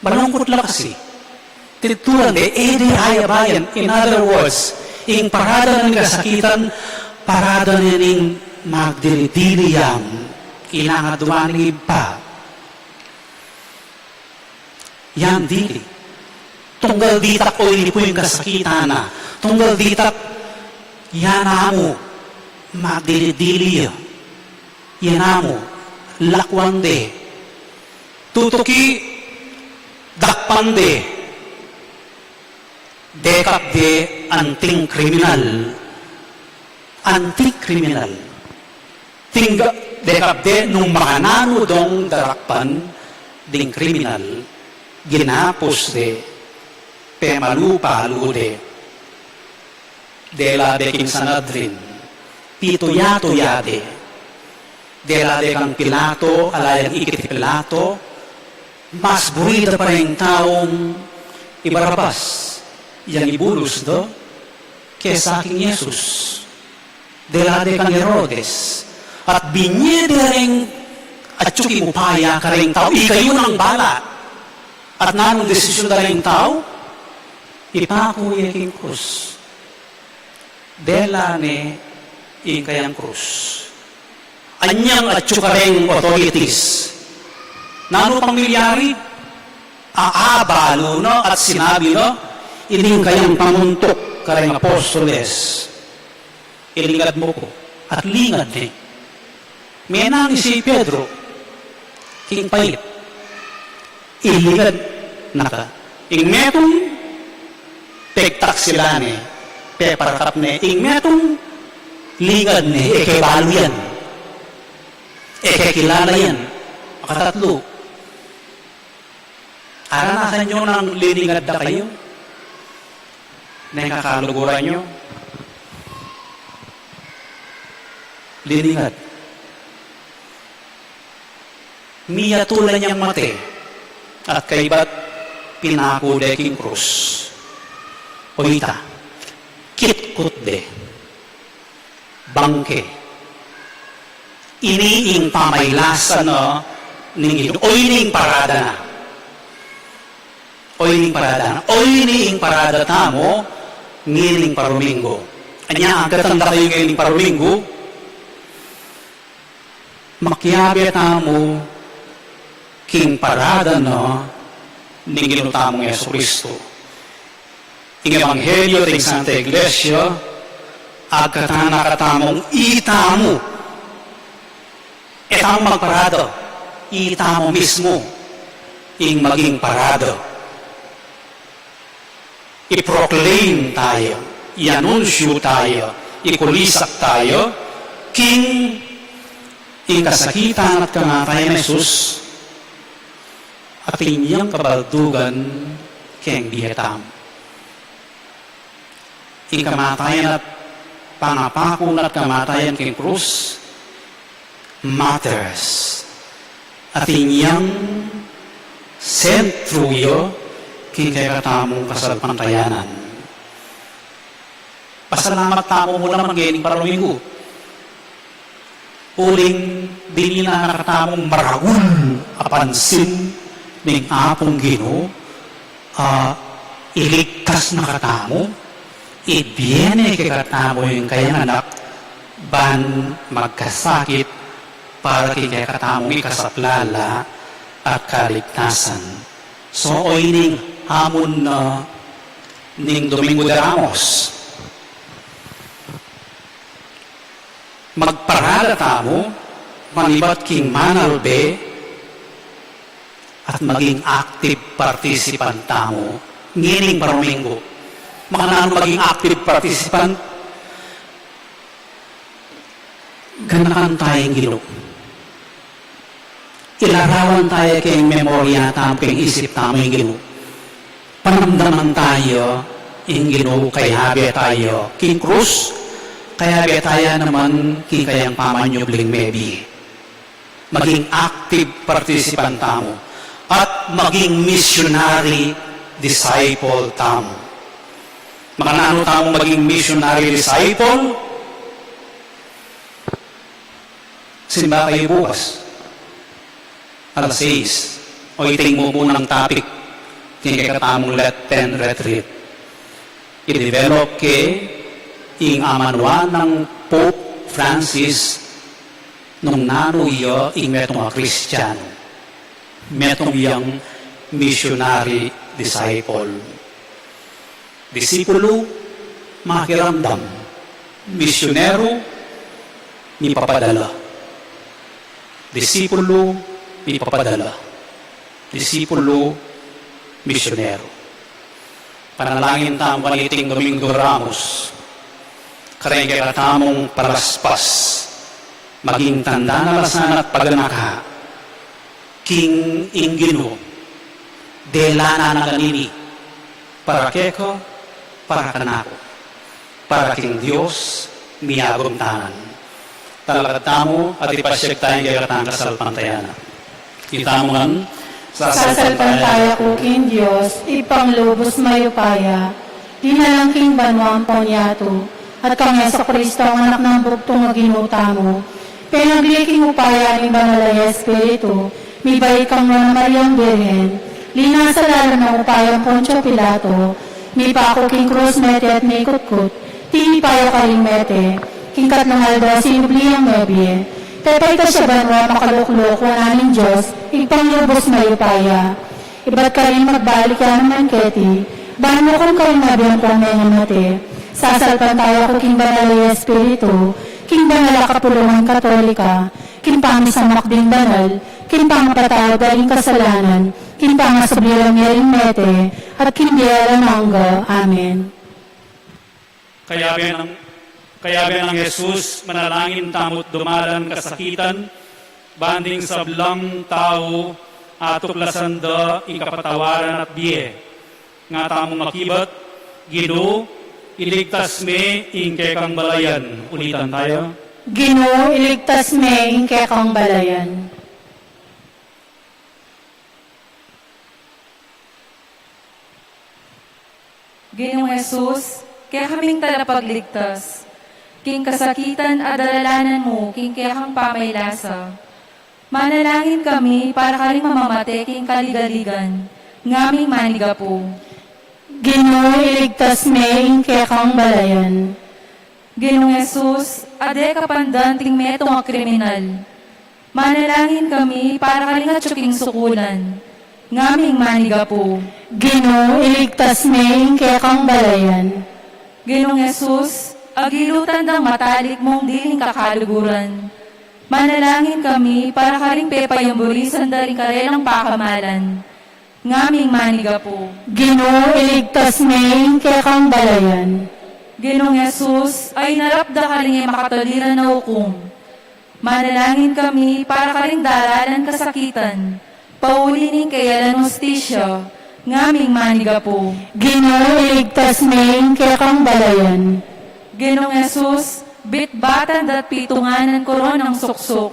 Malungkut la kasi. Tidturan de, e de ayabayan. In other words, ing parada na ning kasakitan, parada na ning magdili-dili yang, ilang adwa ning Ibpa. Yan dili. Tunggal ditak o ini pu ing kasakitan na. Tunggal ditak, yan amu, magdili-dili ya. Yan amu, lakwan de. Tutuki, dakpan de. Dekap de anting kriminal. Anting kriminal. Tingga, dekap de nung makananu dong darakpan ding kriminal, ginapus de, pemalu-palu de, dela de king Sanedrin, pituya-tuya de, dela de kang Pilato, ala yang ikit i Pilato, mas buri da pa ring taung i Barabas, yang ibulus da, kesa king Jesus. Dela de kang Herodes, at binye de reng atyu king upaya kareng tau, ikayu nang bala. At nanung desisyun da reng tau, ipaku ye king krus. Dela ne ing kayang krus. Anyang atyu kareng authorities, nanu pang milyari? Aabalu na at sinabi na, ining kayang pamuntuk kareng apostoles, ilingad mu ku. At lingad ne. Menangis i Pedro king pait. Ilingad na ka. Ing metung, pegtaksilan ne, peparakap ne. Ing metung, lingad ne, e ke balu yan, e ke kilala yan. Makatatlu, aranasan yu nang liningad da kayu neng kakaluguran yu? Liningad. Miyatu la yang mate, at kaybat pinaku de king krus. O ita, kitkut de. Bangke. Ini ing pamaylasa na ning Ginu-, o ini ing parada na. O ini ing parada na. O ini ing parada tamu ngening paruminggu. Anya, agkatan da kayu ngening paruminggu, makiabe tamu king parada na ning Ginu tamung Jesucristo. Ing ebanghelyo ning Santa Iglesia, agkatan na katamung itamu, e tamu magparada, itamu mismu ing maging parada. I-proclaim tayu, i-anunsyu tayu, ikulisak tayu king ing kasakitan at kamatayan Jesus, atin yang kabaldugan keng bie tamu. Ing kamatayan at pangapaku na at kamatayan king krus, martyrs. Atin yang sentru ya king kekatamung kasalpantayanan. Pasalamat tamu mu naman ngening paruminggu. Uling dininan na katamung maragul a pansin ning Apung Ginu, a iligtas na katamu, ibie ne kekatamu ing kayang anak, ban magkasakit para king kekatamung ikasaplala at kaligtasan. So, o ining hamun na ning Domingo de Ramos. Magparada tamu, manibat king manalbe, at maging active participant tamu ngening paruminggu. Makananu maging active participant? Ganakan taya ing Ginu. Ilarawan taya king memoria tamu, king isip tamu ing Ginu. Panamdaman taya ing Ginu, kayabe taya king krus, kayabe taya naman king kayang pamanyubling mebie. Maging active participant tamu at maging missionary disciple tamu. Makananu tamu maging missionary disciple? Simba kayu bukas alas sais. O, iti ing mumunang topic king kekatamung Lenten retreat. I-develop ke ing amanwa nang Pope Francis nung nanu ya ing metung a Kristiano. Metung yang missionary disciple. Disipulo, makiramdam. Misyonero, mipapadala. Disipulo, mipapadala. Disipulo, misyonero. Panalangin tamu kaniting Domingo de Ramos, kareng kekatamung palaspas, maging tanda na la sana at paganaka king ing Ginu, delanan na kanini, para keka, para kanaku, para king Dios, miyagum tanan. Talakad tamu at ipasyag taya ing kekatang kasalpantayanan. Itamu ngan. Sasalpantaya ku king Dios, Ibpang lubus mayupaya, linalang king banua ampon yatu, at kang Jesucristo, Anak nang bugtung a Ginu tamu, penagli king upaya ning Banal a Espiritu, mibait kang Nuan a Mariang Birhen, linasa lalam ning upaya nang Poncio Pilato, mipaku king krus, mete at mikutkut, tinipa ya karing mete, king katlung aldo sinubli yang mebie, pepaitas ya banua, makalukluk wanan ning Dios, Ibpang lubus mayupaya. Ibat karin magbalik ya naman keti, ban mukun karing mabie ampong mengamate. Sasalpantaya ku king Banal a Espiritu, king banal a kapulungan Katolika, king pamisamak ding banal, king pangapatawad da ring kasalanan, king pangasubli rang mie ring mete, at king bie alang angga. Amen. Kayabe nang, kayabe nang Jesus, manalangin tamu't dumalan kasakitan, ban ding sablang tau atuklasan da ing kapatawaran at bie. Nga tamu makibat, Ginu, iligtas me ing kekang balayan. Ulitan taya. Ginu, iligtas me ing kekang balayan. Ginung Jesus, kekaming talapagligtas, king kasakitan a dalalanan mu king kekang pamaylasa. Manalangin kami para karing mamamate king kaligaligan, ngaming manigapu. Ginu, iligtas me ing kekang balayan. Ginung Jesus, a de ka pandan ding metung a kriminal. Manalangin kami para karing atyu king sukulan, ngaming manigapu. Ginu, iligtas me ing kekang balayan. Ginung Jesus, a gilutan dang matalik mung diling kakaluguran. Manalangin kami para karing pepayumburisan da ring karelang pakamalan, ngaming manigapu. Ginu, iligtas me ing kekang balayan. Ginung Jesus, a inarap da karing e makatuliran a ukum. Manalangin kami para karing daralan kasakitan, pauli ning keyalan hustisya, ngaming manigapu. Ginu, iligtas me ing kekang balayan. Ginung Jesus, bitbatan da't pitungan nang koronang suksuk.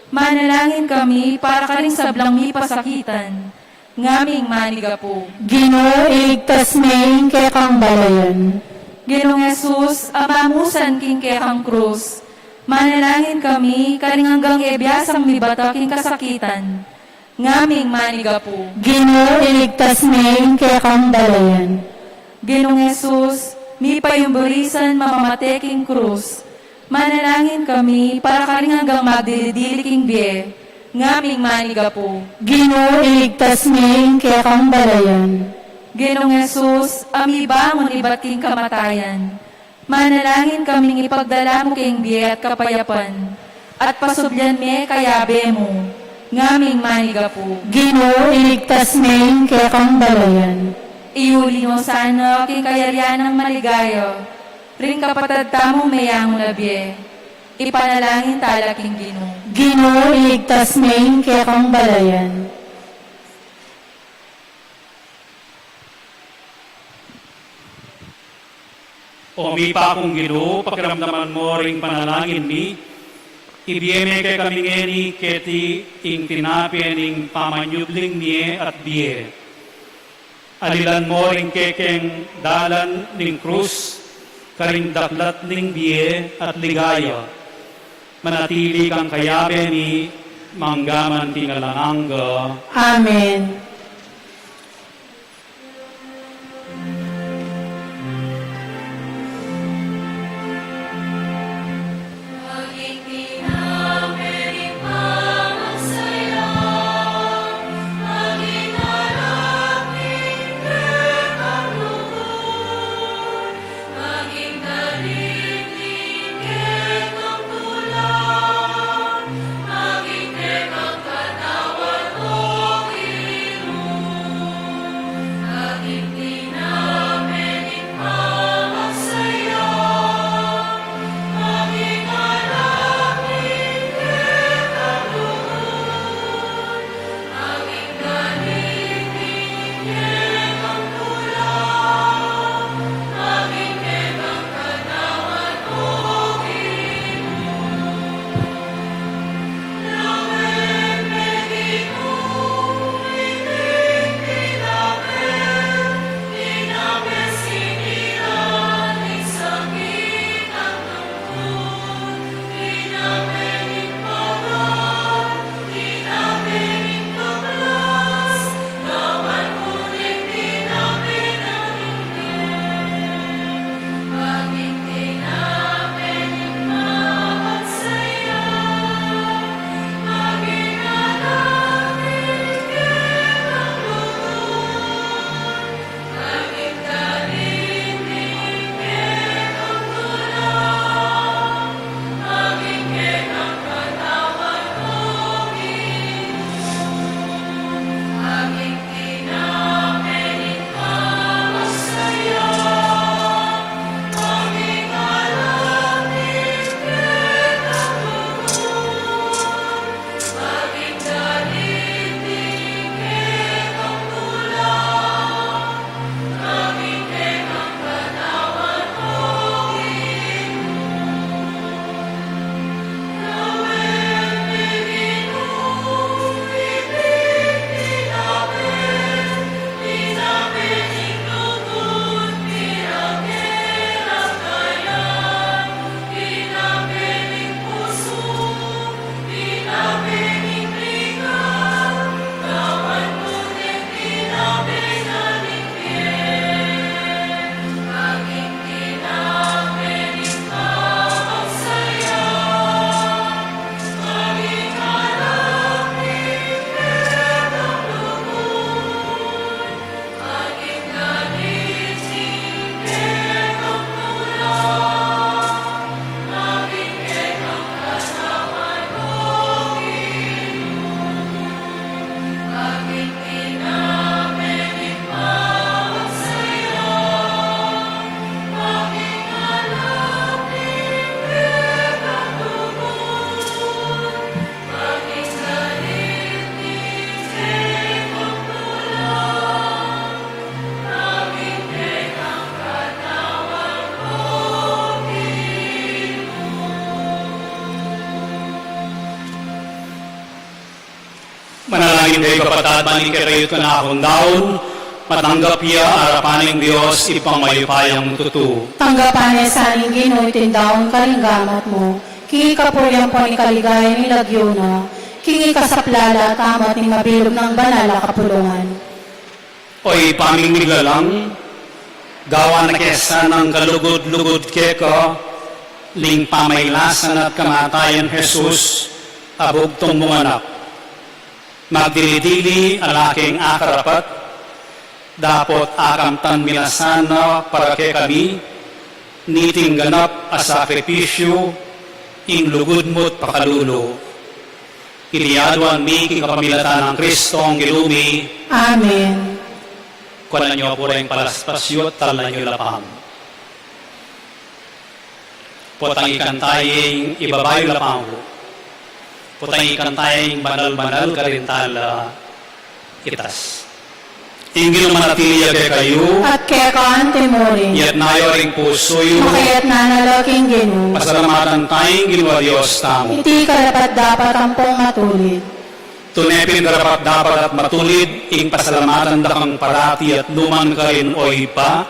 Manalangin kami para karing sablang mipasakitan, ngaming manigapu. Ginu, iligtas me ing kekang balayan. Ginung Jesus, a mamusan king kekang krus, manalangin kami karing anggang e biasang mibata king kasakitan, ngaming manigapu. Ginu, iligtas me ing kekang balayan. Ginung Jesus, mipayumburisan mamamate king krus, manalangin kami para karing anggang magdili-dili king bie, ngaming manigapu. Ginu, iligtas me ing kekang balayan. Ginung Jesus, a mibangun ibat king kamatayan, manalangin kaming ipagdala mu king bie at kapayapan, at pasublian me kayabe mu, ngaming manigapu. Ginu, iligtas me ing kekang balayan. Iyuli no sana king kayarian nang maligaya ring kapatad tamung meyangu na bie. Ipanalangin tala king Ginu. Ginu, iligtas me ing kekang balayan. O mipakung Ginu, pakiramdaman mo ring panalangin mi, ibie me kekami ngeni keti ing tinape ning pamanyubling mie at bie. Alilan mo ring kekeng dalan ning krus, karing daklat ning bie at ligaya. Manatili kang kayabe mi, mangga man king alang angga. Amen. Manalangin kayu, kapatad, ban ing kekayung kanakung daun, matanggap ya arapan ning Dios, Ibpang mayupayang tutu. Tanggapan na sa ning Ginu iting daun karing gamat mu, king ikapurian ampon ikaligaya ning lagyu na, king ikasaplala at amat ning mabilug nang banal a kapulungan. O Ibpa ming miglalang, gawan na ke sanang kalugud-lugud keka ling pamailasan at kamatayan nang Jesus a bugtung mung Anak. Magdili-dili a la keng akarapat, dapot akamtan mi la sana para kekami niting ganap a sakripisyu, ing lugud mu't pakalulu. Iti aduan mi king kapamilatan nang Kristong Ginu mi. Amen. Kuanan yu pu reng palaspas yu at talnan yu lapang. Potang ikan taya ing ibaba yu lapang ku. Potang ikan taya ing banal-banal karin tala itas. Ing Ginu manatili ya kekayu. At keka antimurin. Iyatas yu ring pusu yu. Makayatas na la king Ginu. Pasalamatan taya ing Ginu a Dios tamu. Iti karapat-dapat ampong matulid. Tune pin karapat-dapat at matulid ing pasalamatan da kang parati at nu man karin, o Ibpa,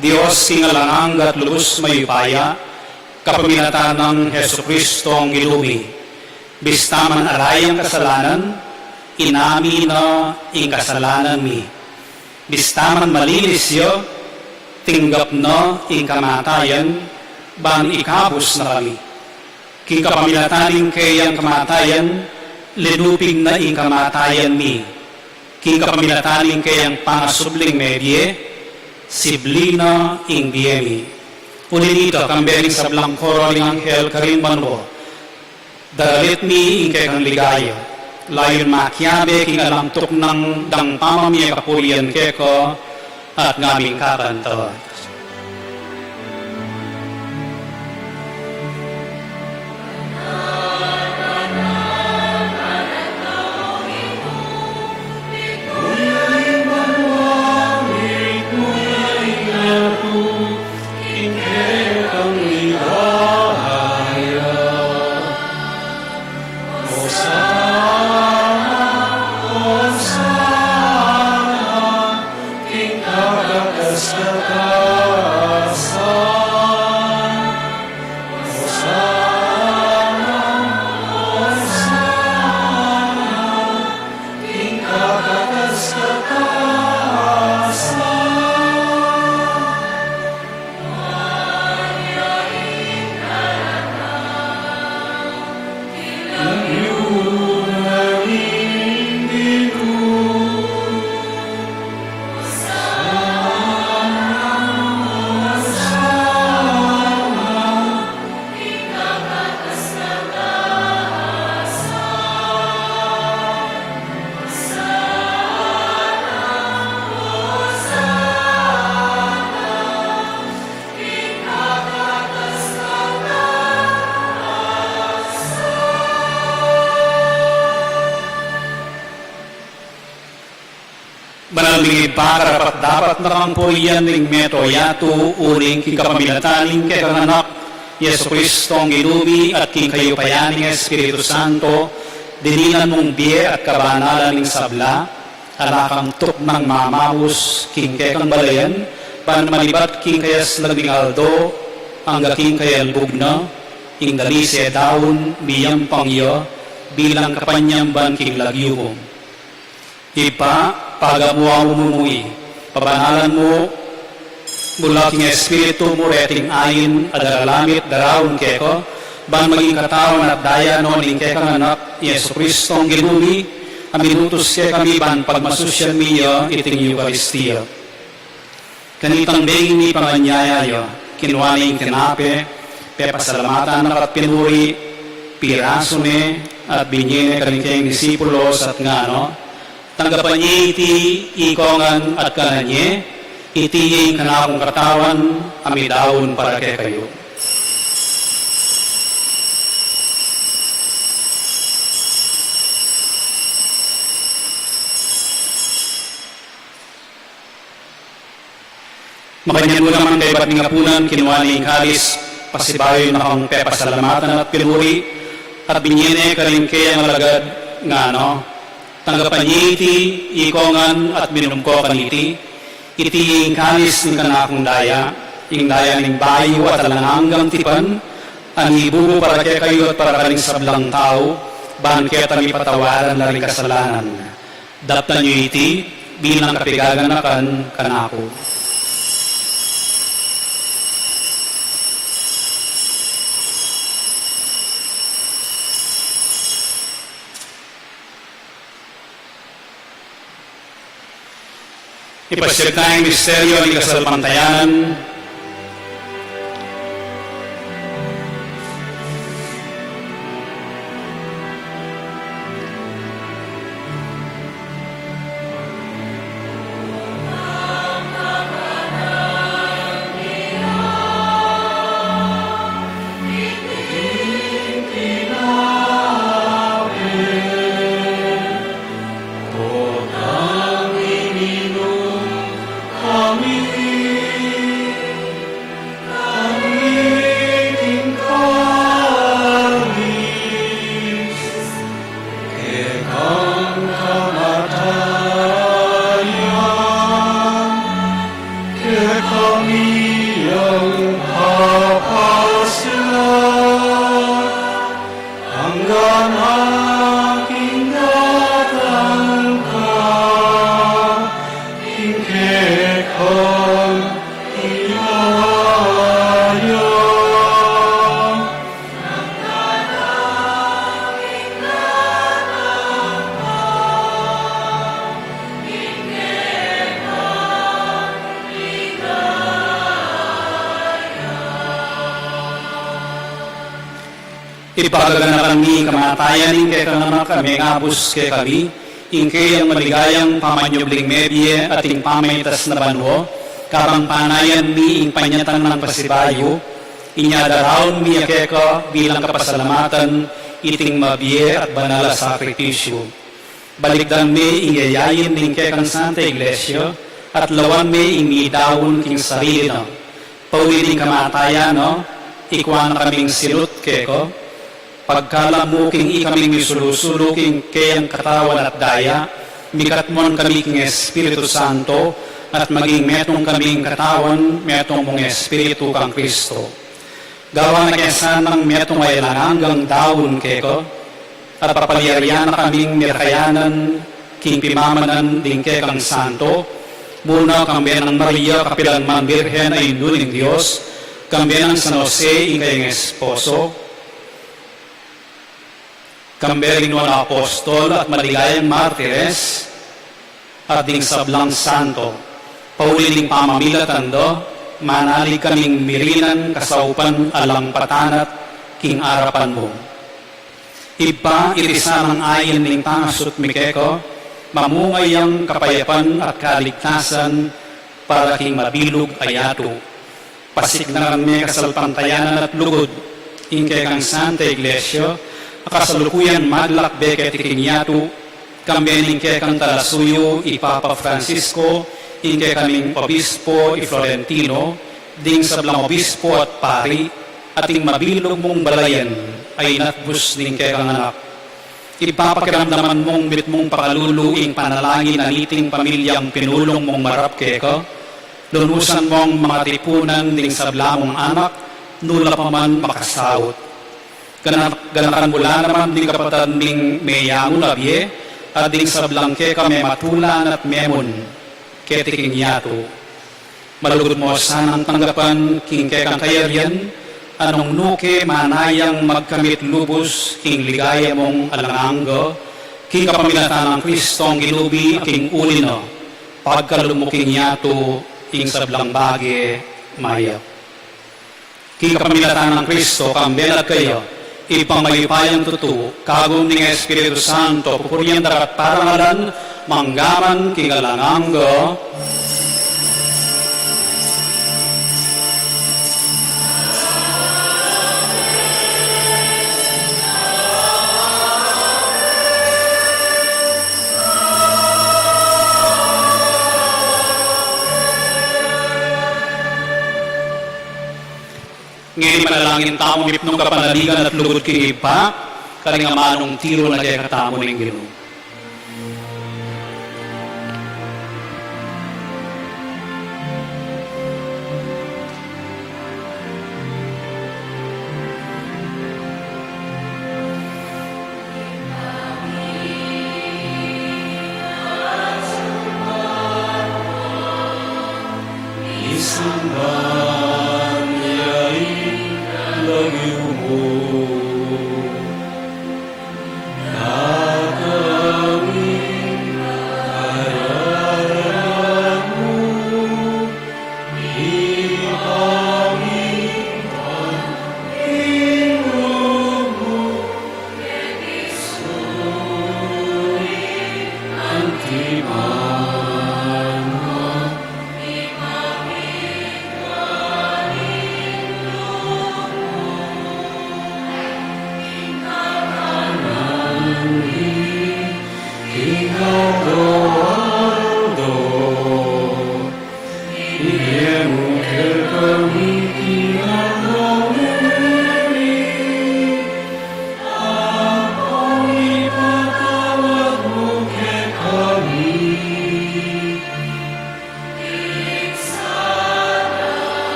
Dios king alang angga at lubus mayupaya, kapamilatan nang Jesucristong Ginu mi. Bista man ala yang kasalanan, inamin na ing kasalanan mi. Bista man malinis ya, tinggap na ing kamatayan, ban ikabus na kami. King kapamilatan ning keyang kamatayan, linupig na ing kamatayan mi. King kapamilatan ning keyang pangasubling mebie, sibli na ing bie mi. Uli na nita, kambe ning sablang koro ning anghel karin banua, daralit mi ing kekang ligaya, layun makiabe king alang tuknang dang pamamie kapurian keka, at ngaming kakanta. Banal ming Ibpa, karapat-dapat na kang purian ning mabilug a yatu, uling king kapamilatan ning kekang Anak, Jesucristong Ginu mi, at king kayupayan ning Espiritu Santo, dininan mung bie at kabanalan ning sabla, ala kang tuknang mamaus king kekang balayan, ban manibat king kayaslag ning aldo, angga king kayalbug na, ing dalise daun miyampang ya, bilang kapanyamban king lagyu mu. Ibpa, pagamuan mu mu i, pabanalan mu mu la king Espiritu mu reting ain a daralamit daraun keka, ban maging katawan at daya no ning kekang Anak, Jesucristong Ginu mi, a minutus kekami ban pagmasusyan mi ya iting Eukaristia. Kanitang denging mipanganyaya ya, kinua ne ing tinape, pepasalamatan na ka at pinuri, pirasu ne, at binie ne karing kayang disipulos at ngana, tanggapan ye iti ikongan at kanan ye, iti ing kanakung katawan a midaun para kekayu. Makanyan mu naman kaybat ning apunan, kinua ne ing kalis, pasibayu na kang pepasalamatan at pinuri, at binie ne karing kayang alagad, ngana, tanggapan ye iti ikongan at minum ko kaniti, iti ing kalis ning kanakung daya, ing daya ning bayu at alang anggang tipan, a mibubu para kekayu at para karing sablang tau, ban keta mipatawaran la ring kasalanan. Daptan yu iti bilang kapigaganakan kanaku. Ipasiag taya ing misteryu ning kasalpantayanan. Ibpa, gaganakan mi ing kamatayan ning kekang Anak a mengabus kekami, ing keyang maligayang pamanyubling mebie at ing pamaitas na banua, kabang panayan mi ing panyatang nang pasibayu, inya daraun mi ya keka bilang kapasalamatan iting mabie at banal a sakripisyu. Balikdan me ing yayain ning kekang Santa Iglesia, at lawan me ing midaun king sarili na. Pauli ning kamatayan na, ikua na kaming silut keka, pagkalam mu king ikaming misulu-sulu king keyang katawan at daya, mikatmuan kami king Espiritu Santo, at maging metung kaming katawan, metung mung Espiritu kang Kristo. Gawan na ke sanang metung a alang anggang daun keka, at papalyarian na kaming mirakayanan king pimamanan ding kekang santo, muna kambe nang Maria kapilan man Birhen a Indu ning Dios, kambe nang San Jose ing kayang esposo, kambe ring nuan a apostol at maligayang martires, at ding sablang santo. Pauli ning pamamilatan da, manalig kaming mirinan kasaupan alang patanat king arapan mu. Ibpa, iti sanang ain ning tangasut mi keka, mamunga yang kapayapan at kaligtasan para king mabilug a yatu. Pasiknangan me kasalpantayanan at lugud ing kekang Santa Iglesia, a kasalukuyan maglakbe keti king yatu, kambe ning kekang talasuyu i Papa Francisco, ing kekaming obispo i Florentino, ding sablang obispo at pari, at ing mabilug mung balayan a inatbus ning kekang Anak. Ipapakiramdaman mung mitmung pakalulu ing panalangin na niting pamilyang pinulung mung marap keka, lunusan mung mangatipunan ding sabla mung anak, nu la pa man makasaut. Gana-, ganakan mu la naman ding kapatad ming meyangu na bie, at ding sablang keka mematulan at memun keti king yatu. Malugud mu sanang tanggapan king kekang kayarian, a nung nu ke manayang magkamit lubus king ligaya mung alang angga, king kapamilatan nang Kristong Ginu mi a king uli na, pagkalub mu king yatu ing sablang bage mayap. King kapamilatan nang Kristo, kambe na kaya, Ibpang mayupayang tutu, kagum ning Espiritu Santo, pupurian da ka at parangalan, manggaman king alang angga. Ngeni manalangin tamu mitmung kapanaligan at lugud king Ibpa, karing amanung tiru na kekatamu ning Ginu. Isamban ya ing lagyu mu. Datang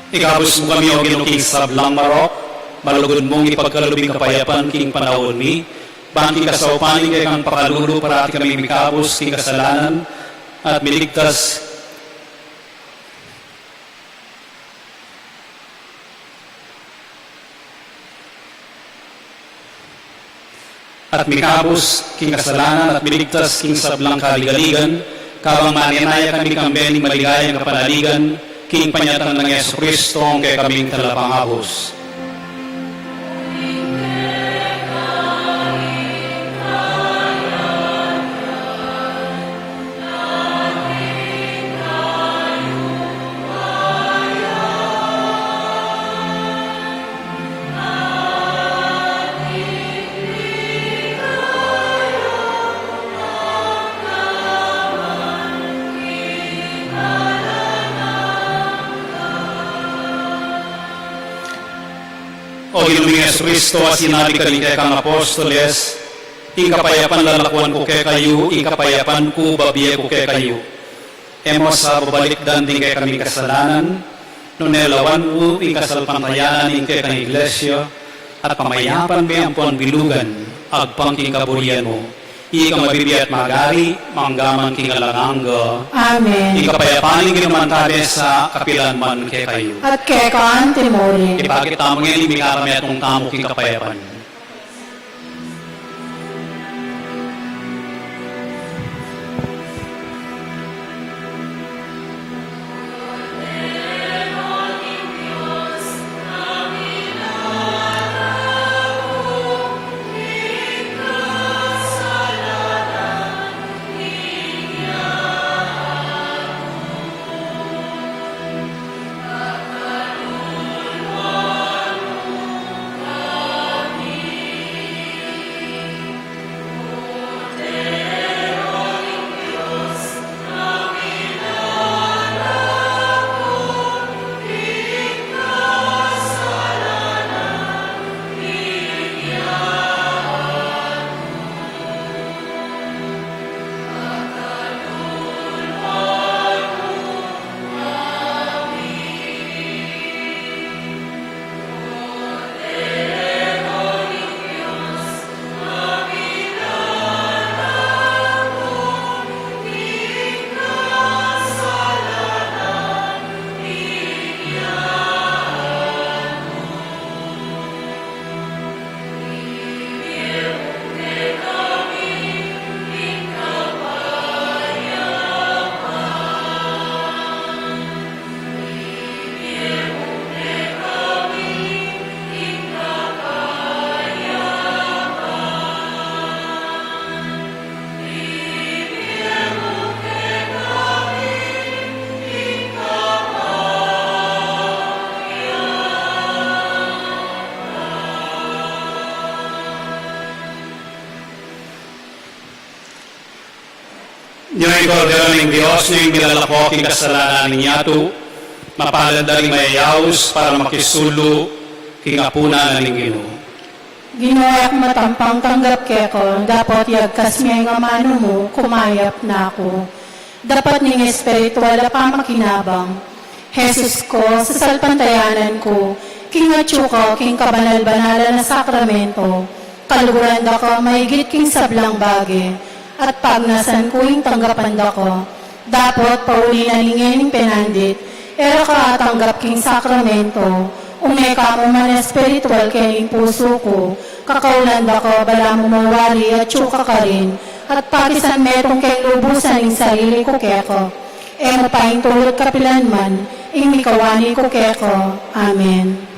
Ikabus mu kami, O Ginu, king sablang marok, malugud mung ipagkalub ing kapayapan king panaun mi, ban king kasaupan ning kekang pakalulu parati kaming mikabus king kasalanan at miligtas at mikabus king kasalanan at miligtas king sablang kaligaligan, kabang manenaya kami kambe ning maligayang kapanaligan, king panyatang nang Jesucristo, ing kekaming Talapangabus. O Ginu ming Jesucristo, a sinabi karing kekang apostoles, ing kapayapan lalakuan ku kekayu, ing kapayapan ku babie ku kekayu. E mu sa babalikdan ding kekaming kasalanan, nune lawan mu ing kasalpantayanan ning kekang Iglesia, at pamayapan me ampon bilugan, agpang king kaburian mu. Ika mabibie at magari, mangga man king alang angga. Amen. Ing kapayapan ning Ginu mantabe sa kapilan man kekayu. At keka antimurin. Ipakit tamu ngeni ing mikarametung tamu king kapayapan. Nyo ing Kordero ning Dios, nyo ing milalako king kasalanan ning yatu, mapalad da ring mayayaus para makisulu king apunan ning Ginu. Ginu, e ku matampang tanggap keka, dapot yagkas me ing amanu mu, kumayap na ku. Dapot ning espiritual a pamakinabang. Jesus ku, sasalpantayanan ku king atyu ka king kabanal-banalan a sakramento, kaluguran da ka maigit king sablang bage, at pagnasan ku ing tanggapan da ka. Dapot pauli na ning ngening penandit, e ra ka atanggap king sakramento, ume ka mu man espiritual keng pusu ku, kakaulan da ka balamu mawari atyu ka karin, at pakisan metung keng lubusan ing sarili ku keka. E mu paintulut kapilan man ing mikawani ku keka. Amen.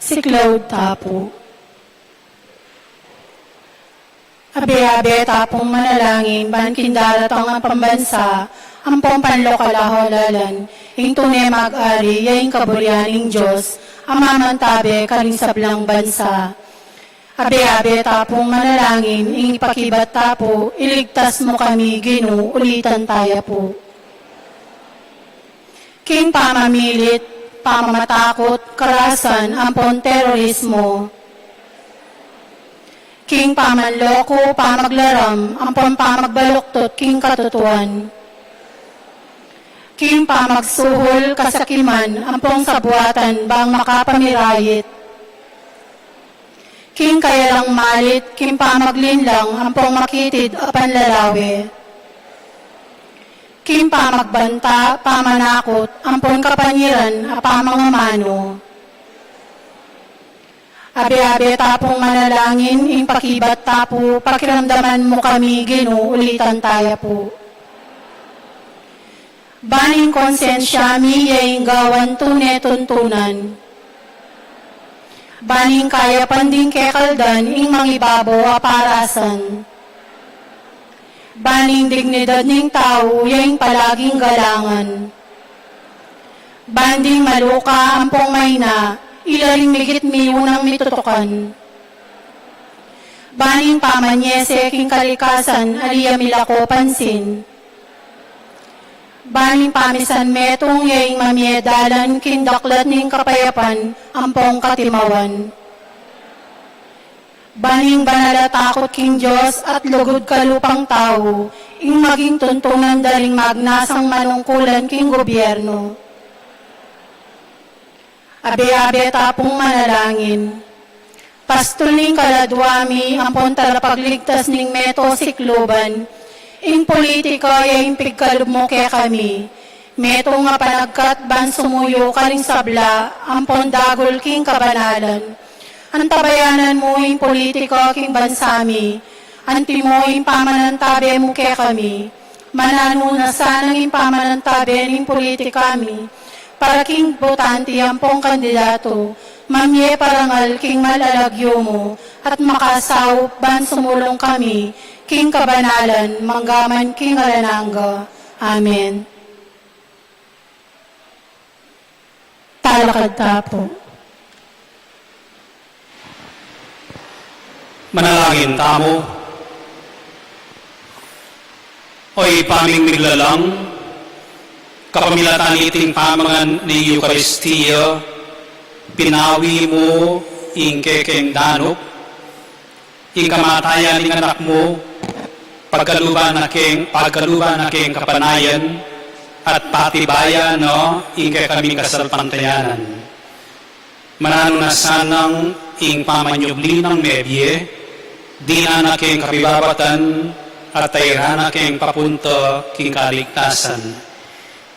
Siklaud ta pu. Abe-abe ta pung manalangin ban king daratang a pambansa ampong panlokal a halalan, ing tune mag-ari ya ing kaburian ning Dios a mamantabe karing sablang bansa. Abe-abe ta pung manalangin, ing ipakibat ta pu, iligtas mu kami, Ginu, ulitan ta ya pu. King pamamilit, pamamatakut, karasan, ampon terorismo. King pamanloko, pamaglaram, ampon pamagbaluktot king katutuan. King pamagsuhul, kasakiman, ampong sabuatan bang makapamirayit. King kayalang malit, king pamaglinlang, ampong makitid a panlalawe. King pamagbanta, pamanakut, ampon kapanyiran a pamangamanu. Abe-abe ta pung manalangin, ing pakibat ta pu, pakiramdaman mu kami, Ginu, ulitan ta ya pu. Ban ing konsensya mi ya ing gawan tune tuntunan. Ban ing kayapan ding kekaldan ing mangibabo a parasan. Ban ing dignidad ning tau ya ing palaging galangan. Ban ding maluka ampong maina, ila ring migit mi unang mitutukan. Ban ing pamanyese king kalikasan, ali ya milako pansin. Ban ing pamisan metung ya ing mamie dalan king daklat ning kapayapan ampong katimawan. Ban ing banal a takut king Dios at lugud kalupang tau, ing maging tuntunan da ring magnasang manungkulan king gobyerno. Abe-abe ta pung manalangin. Pastul ning kaladua mi, ampon talapagligtas ning meto sikluban, ing politika ya ing pigkalub mu kekami. Metung a panagkat ban sumuyu karing sabla, ampon dagul king kabanalan. Antabayanan mu ing politika king bansa mi. Antimo ing pamanantabe mu kekami. Mananu na sanang ing pamanantabe ning politika mi, para king botante ampong kandidato, mamie parangal king mal a lagyu mu, at makasaup ban sumulung kami king kabanalan, manggaman king alang angga. Amen. Talakad ta pu. Manalangin tamu. O Ibpa ming miglalang, kapamilatan niting pamangan ning Eukaristia, pinawi mu ing kekeng danup, ing kamatayan ning Anak mu, pagkaluban na keng, pagkaluban na keng kapanayan, at patibayan na ing kekaming kasalpantayanan. Mananu na sanang ing pamanyubli nang mebie, dinan na keng kapibabatan, at tairan na keng papunta king kaligtasan.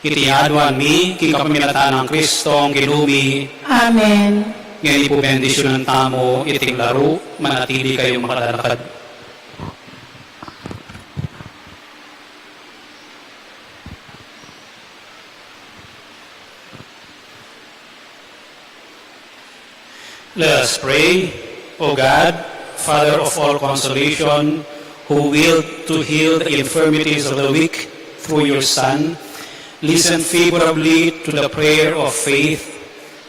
Iti aduan mi king kapamilatan nang Kristong Ginu mi. Amen. Ngeni pu bendisyunan tamu iting laru, manatili kayung makatalakad. Let us pray. O God, Father of all consolation, who willed to heal the infirmities of the weak through your Son, listen favorably to the prayer of faith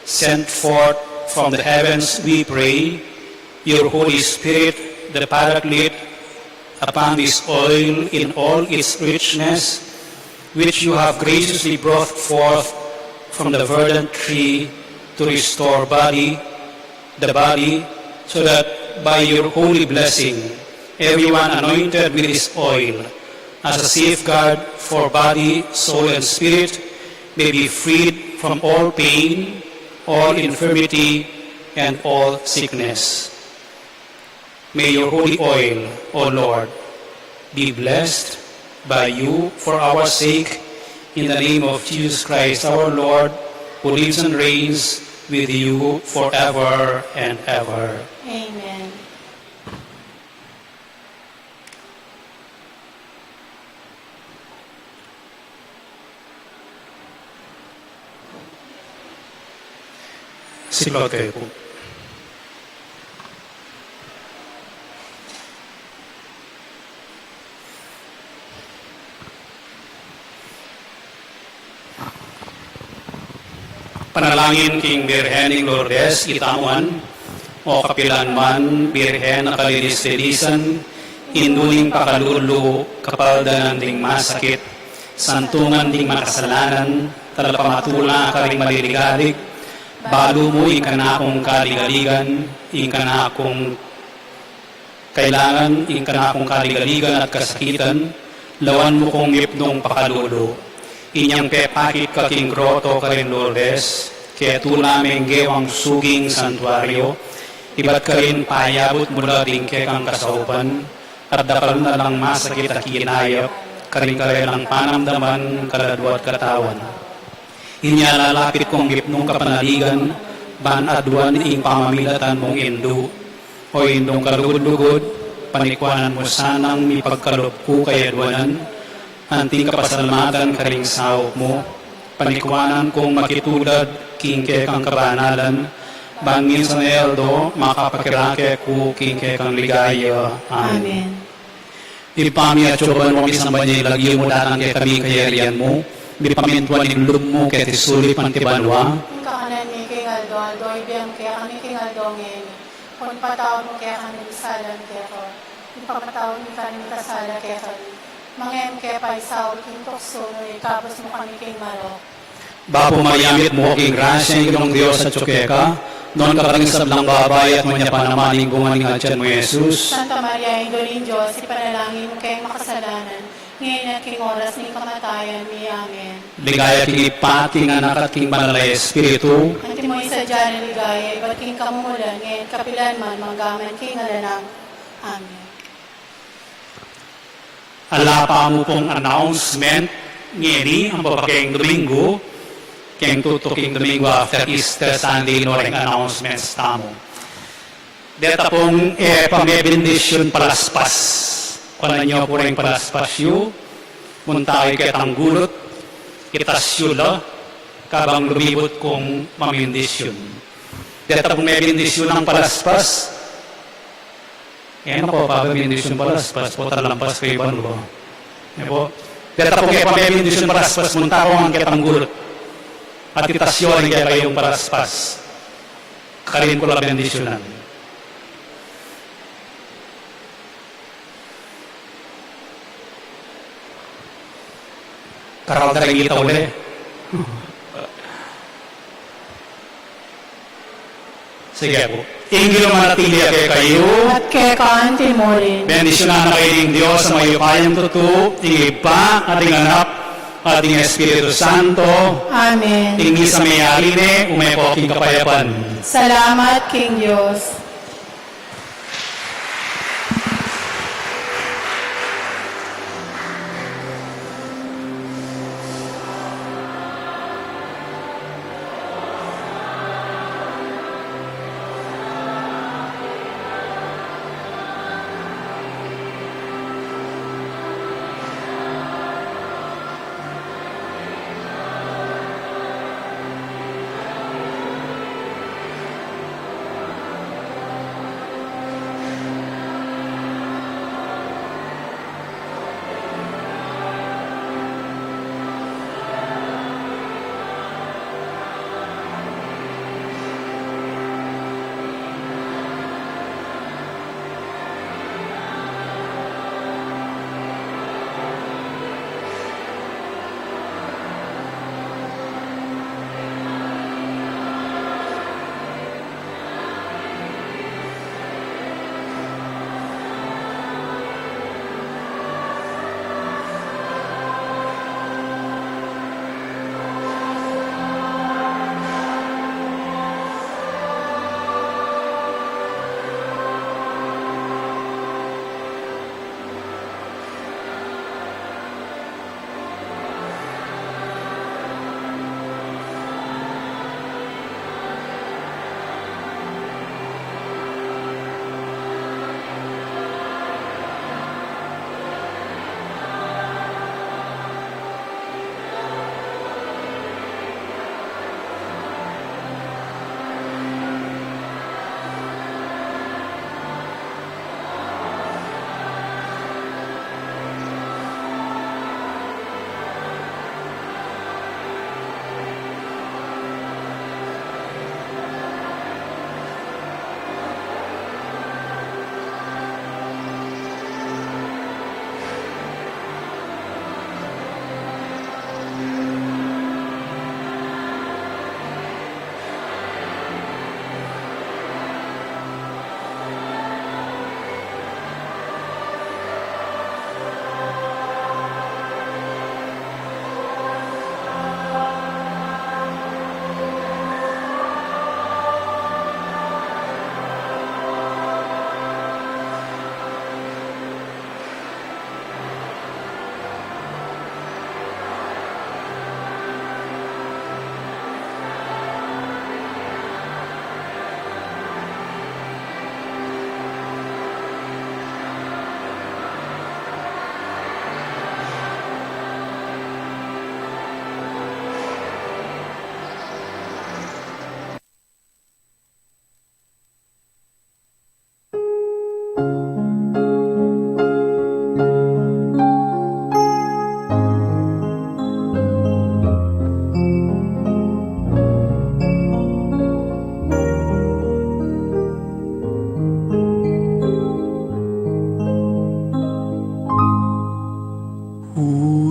sent forth from the heavens, we pray. Your Holy Spirit, the Paraclete, upon this oil in all its richness, which you have graciously brought forth from the verdant tree to restore body, the body, so that by your holy blessing, everyone anointed with this oil, as a safeguard for body, soul, and spirit, may be freed from all pain, all infirmity, and all sickness. May your holy oil, O Lord, be blessed by you for our sake, in the name of Jesus Christ our Lord, who lives and reigns with you forever and ever. Amen. Siklaud kayu pu. Panalangin king Birhen ning Lourdes, itamu man, o kapilan man, Birhen a kalinis-linisan, indu ning pakalulu, kapaldanan ding masakit, santungan ding makasalanan, talapamatula karing maliligalig, balu mu ing kanakung kaligaligan, ing kanakung kailangan, ing kanakung kaligaligan at kasakitan, lawan mu kung mipnung pakalulu. Inyang pepakit ka king groto karin Lourdes, ketula meng gewang suging santuario, ibat karin payabut mu la ding kekang kasaupan, at dakal na lang masakit a kinayap, karing karelang panamdaman, kaladwa at katawan. Inya lalapit kung mipnung kapanaligan, ban aduan ing pamamilatan mung indu. O Indung kalugud-lugud, panikuanan mu sanang mipagkalub ku kayaduanan, anting kapasalamatan karing saup mu, panikuanan kung makitulad king kekang kabanalan, ban minsan a aldo makapakirake ku king kekang ligaya. Amen. Amen. Ibpa mi, atsu ka banua, misamban ya ing lagyu mu, datang kekami ing kayarian mu, mipamintuan ing lub mu keti sulip anti banua. Ing kakanan mi king aldo-aldo ibie mu kekami king aldo ngeni, at ipatawad mu kekami ing sala mi keka, ing pamamatawad mi karing mikasala kekami, manga e mu ke paisaul king tuksu, nune ikabus mu kami king marok. Bapu Maria, mitmu ka king grasya, ing Ginung Dios atsu keka, nuan ka karing sablang babai, at nuan ya pa naman ing bunga ning atian mu, Jesus. Santa Maria, Indu ning Dios, ipanalangin mu keng makasalanan, ngeni at king oras ning kamatayan mi. Amen. Ligaya king Ibpa, king Anak, at king Banal a Espiritu. Antimo ing sadya nang ligaya ibat king kamumulan, ngeni at kapilan man, manggaman king alang angga. Amen. Ala pa mu pung announcement ngeni, ampo pa keng Domingo, keng tutuking Domingo after Easter Sunday, no, reng announcements tamu. Deta pung, e pa mebendisyun palaspas. Kuanan yu pu reng palaspas yu, munta kayu ketang gulut, itas yu la, kabang lumibut kung mamindisyun. Deta pung mebendisyun ing palaspas. E na ku pa mebendisyun palaspas, pota lampas kayu banua. E pu, deta pung e pa mebendisyun palaspas, munta ku ngan ketang gulut. At itas yu ring kekayung palaspas. Karin ku la bendisyunan. Karal da ring ita uli. Sige pu. Ing Ginu manatili ya kekayu. At keka anti murin. Bendisyunan na kayu ning Dios a mayupayang tutu, ing Ibpa, at ing Anak, at ing Espiritu Santo. Amen. Ing misa meyari ne, ume ko king kapayapan. Salamat king Dios.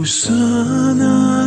Sana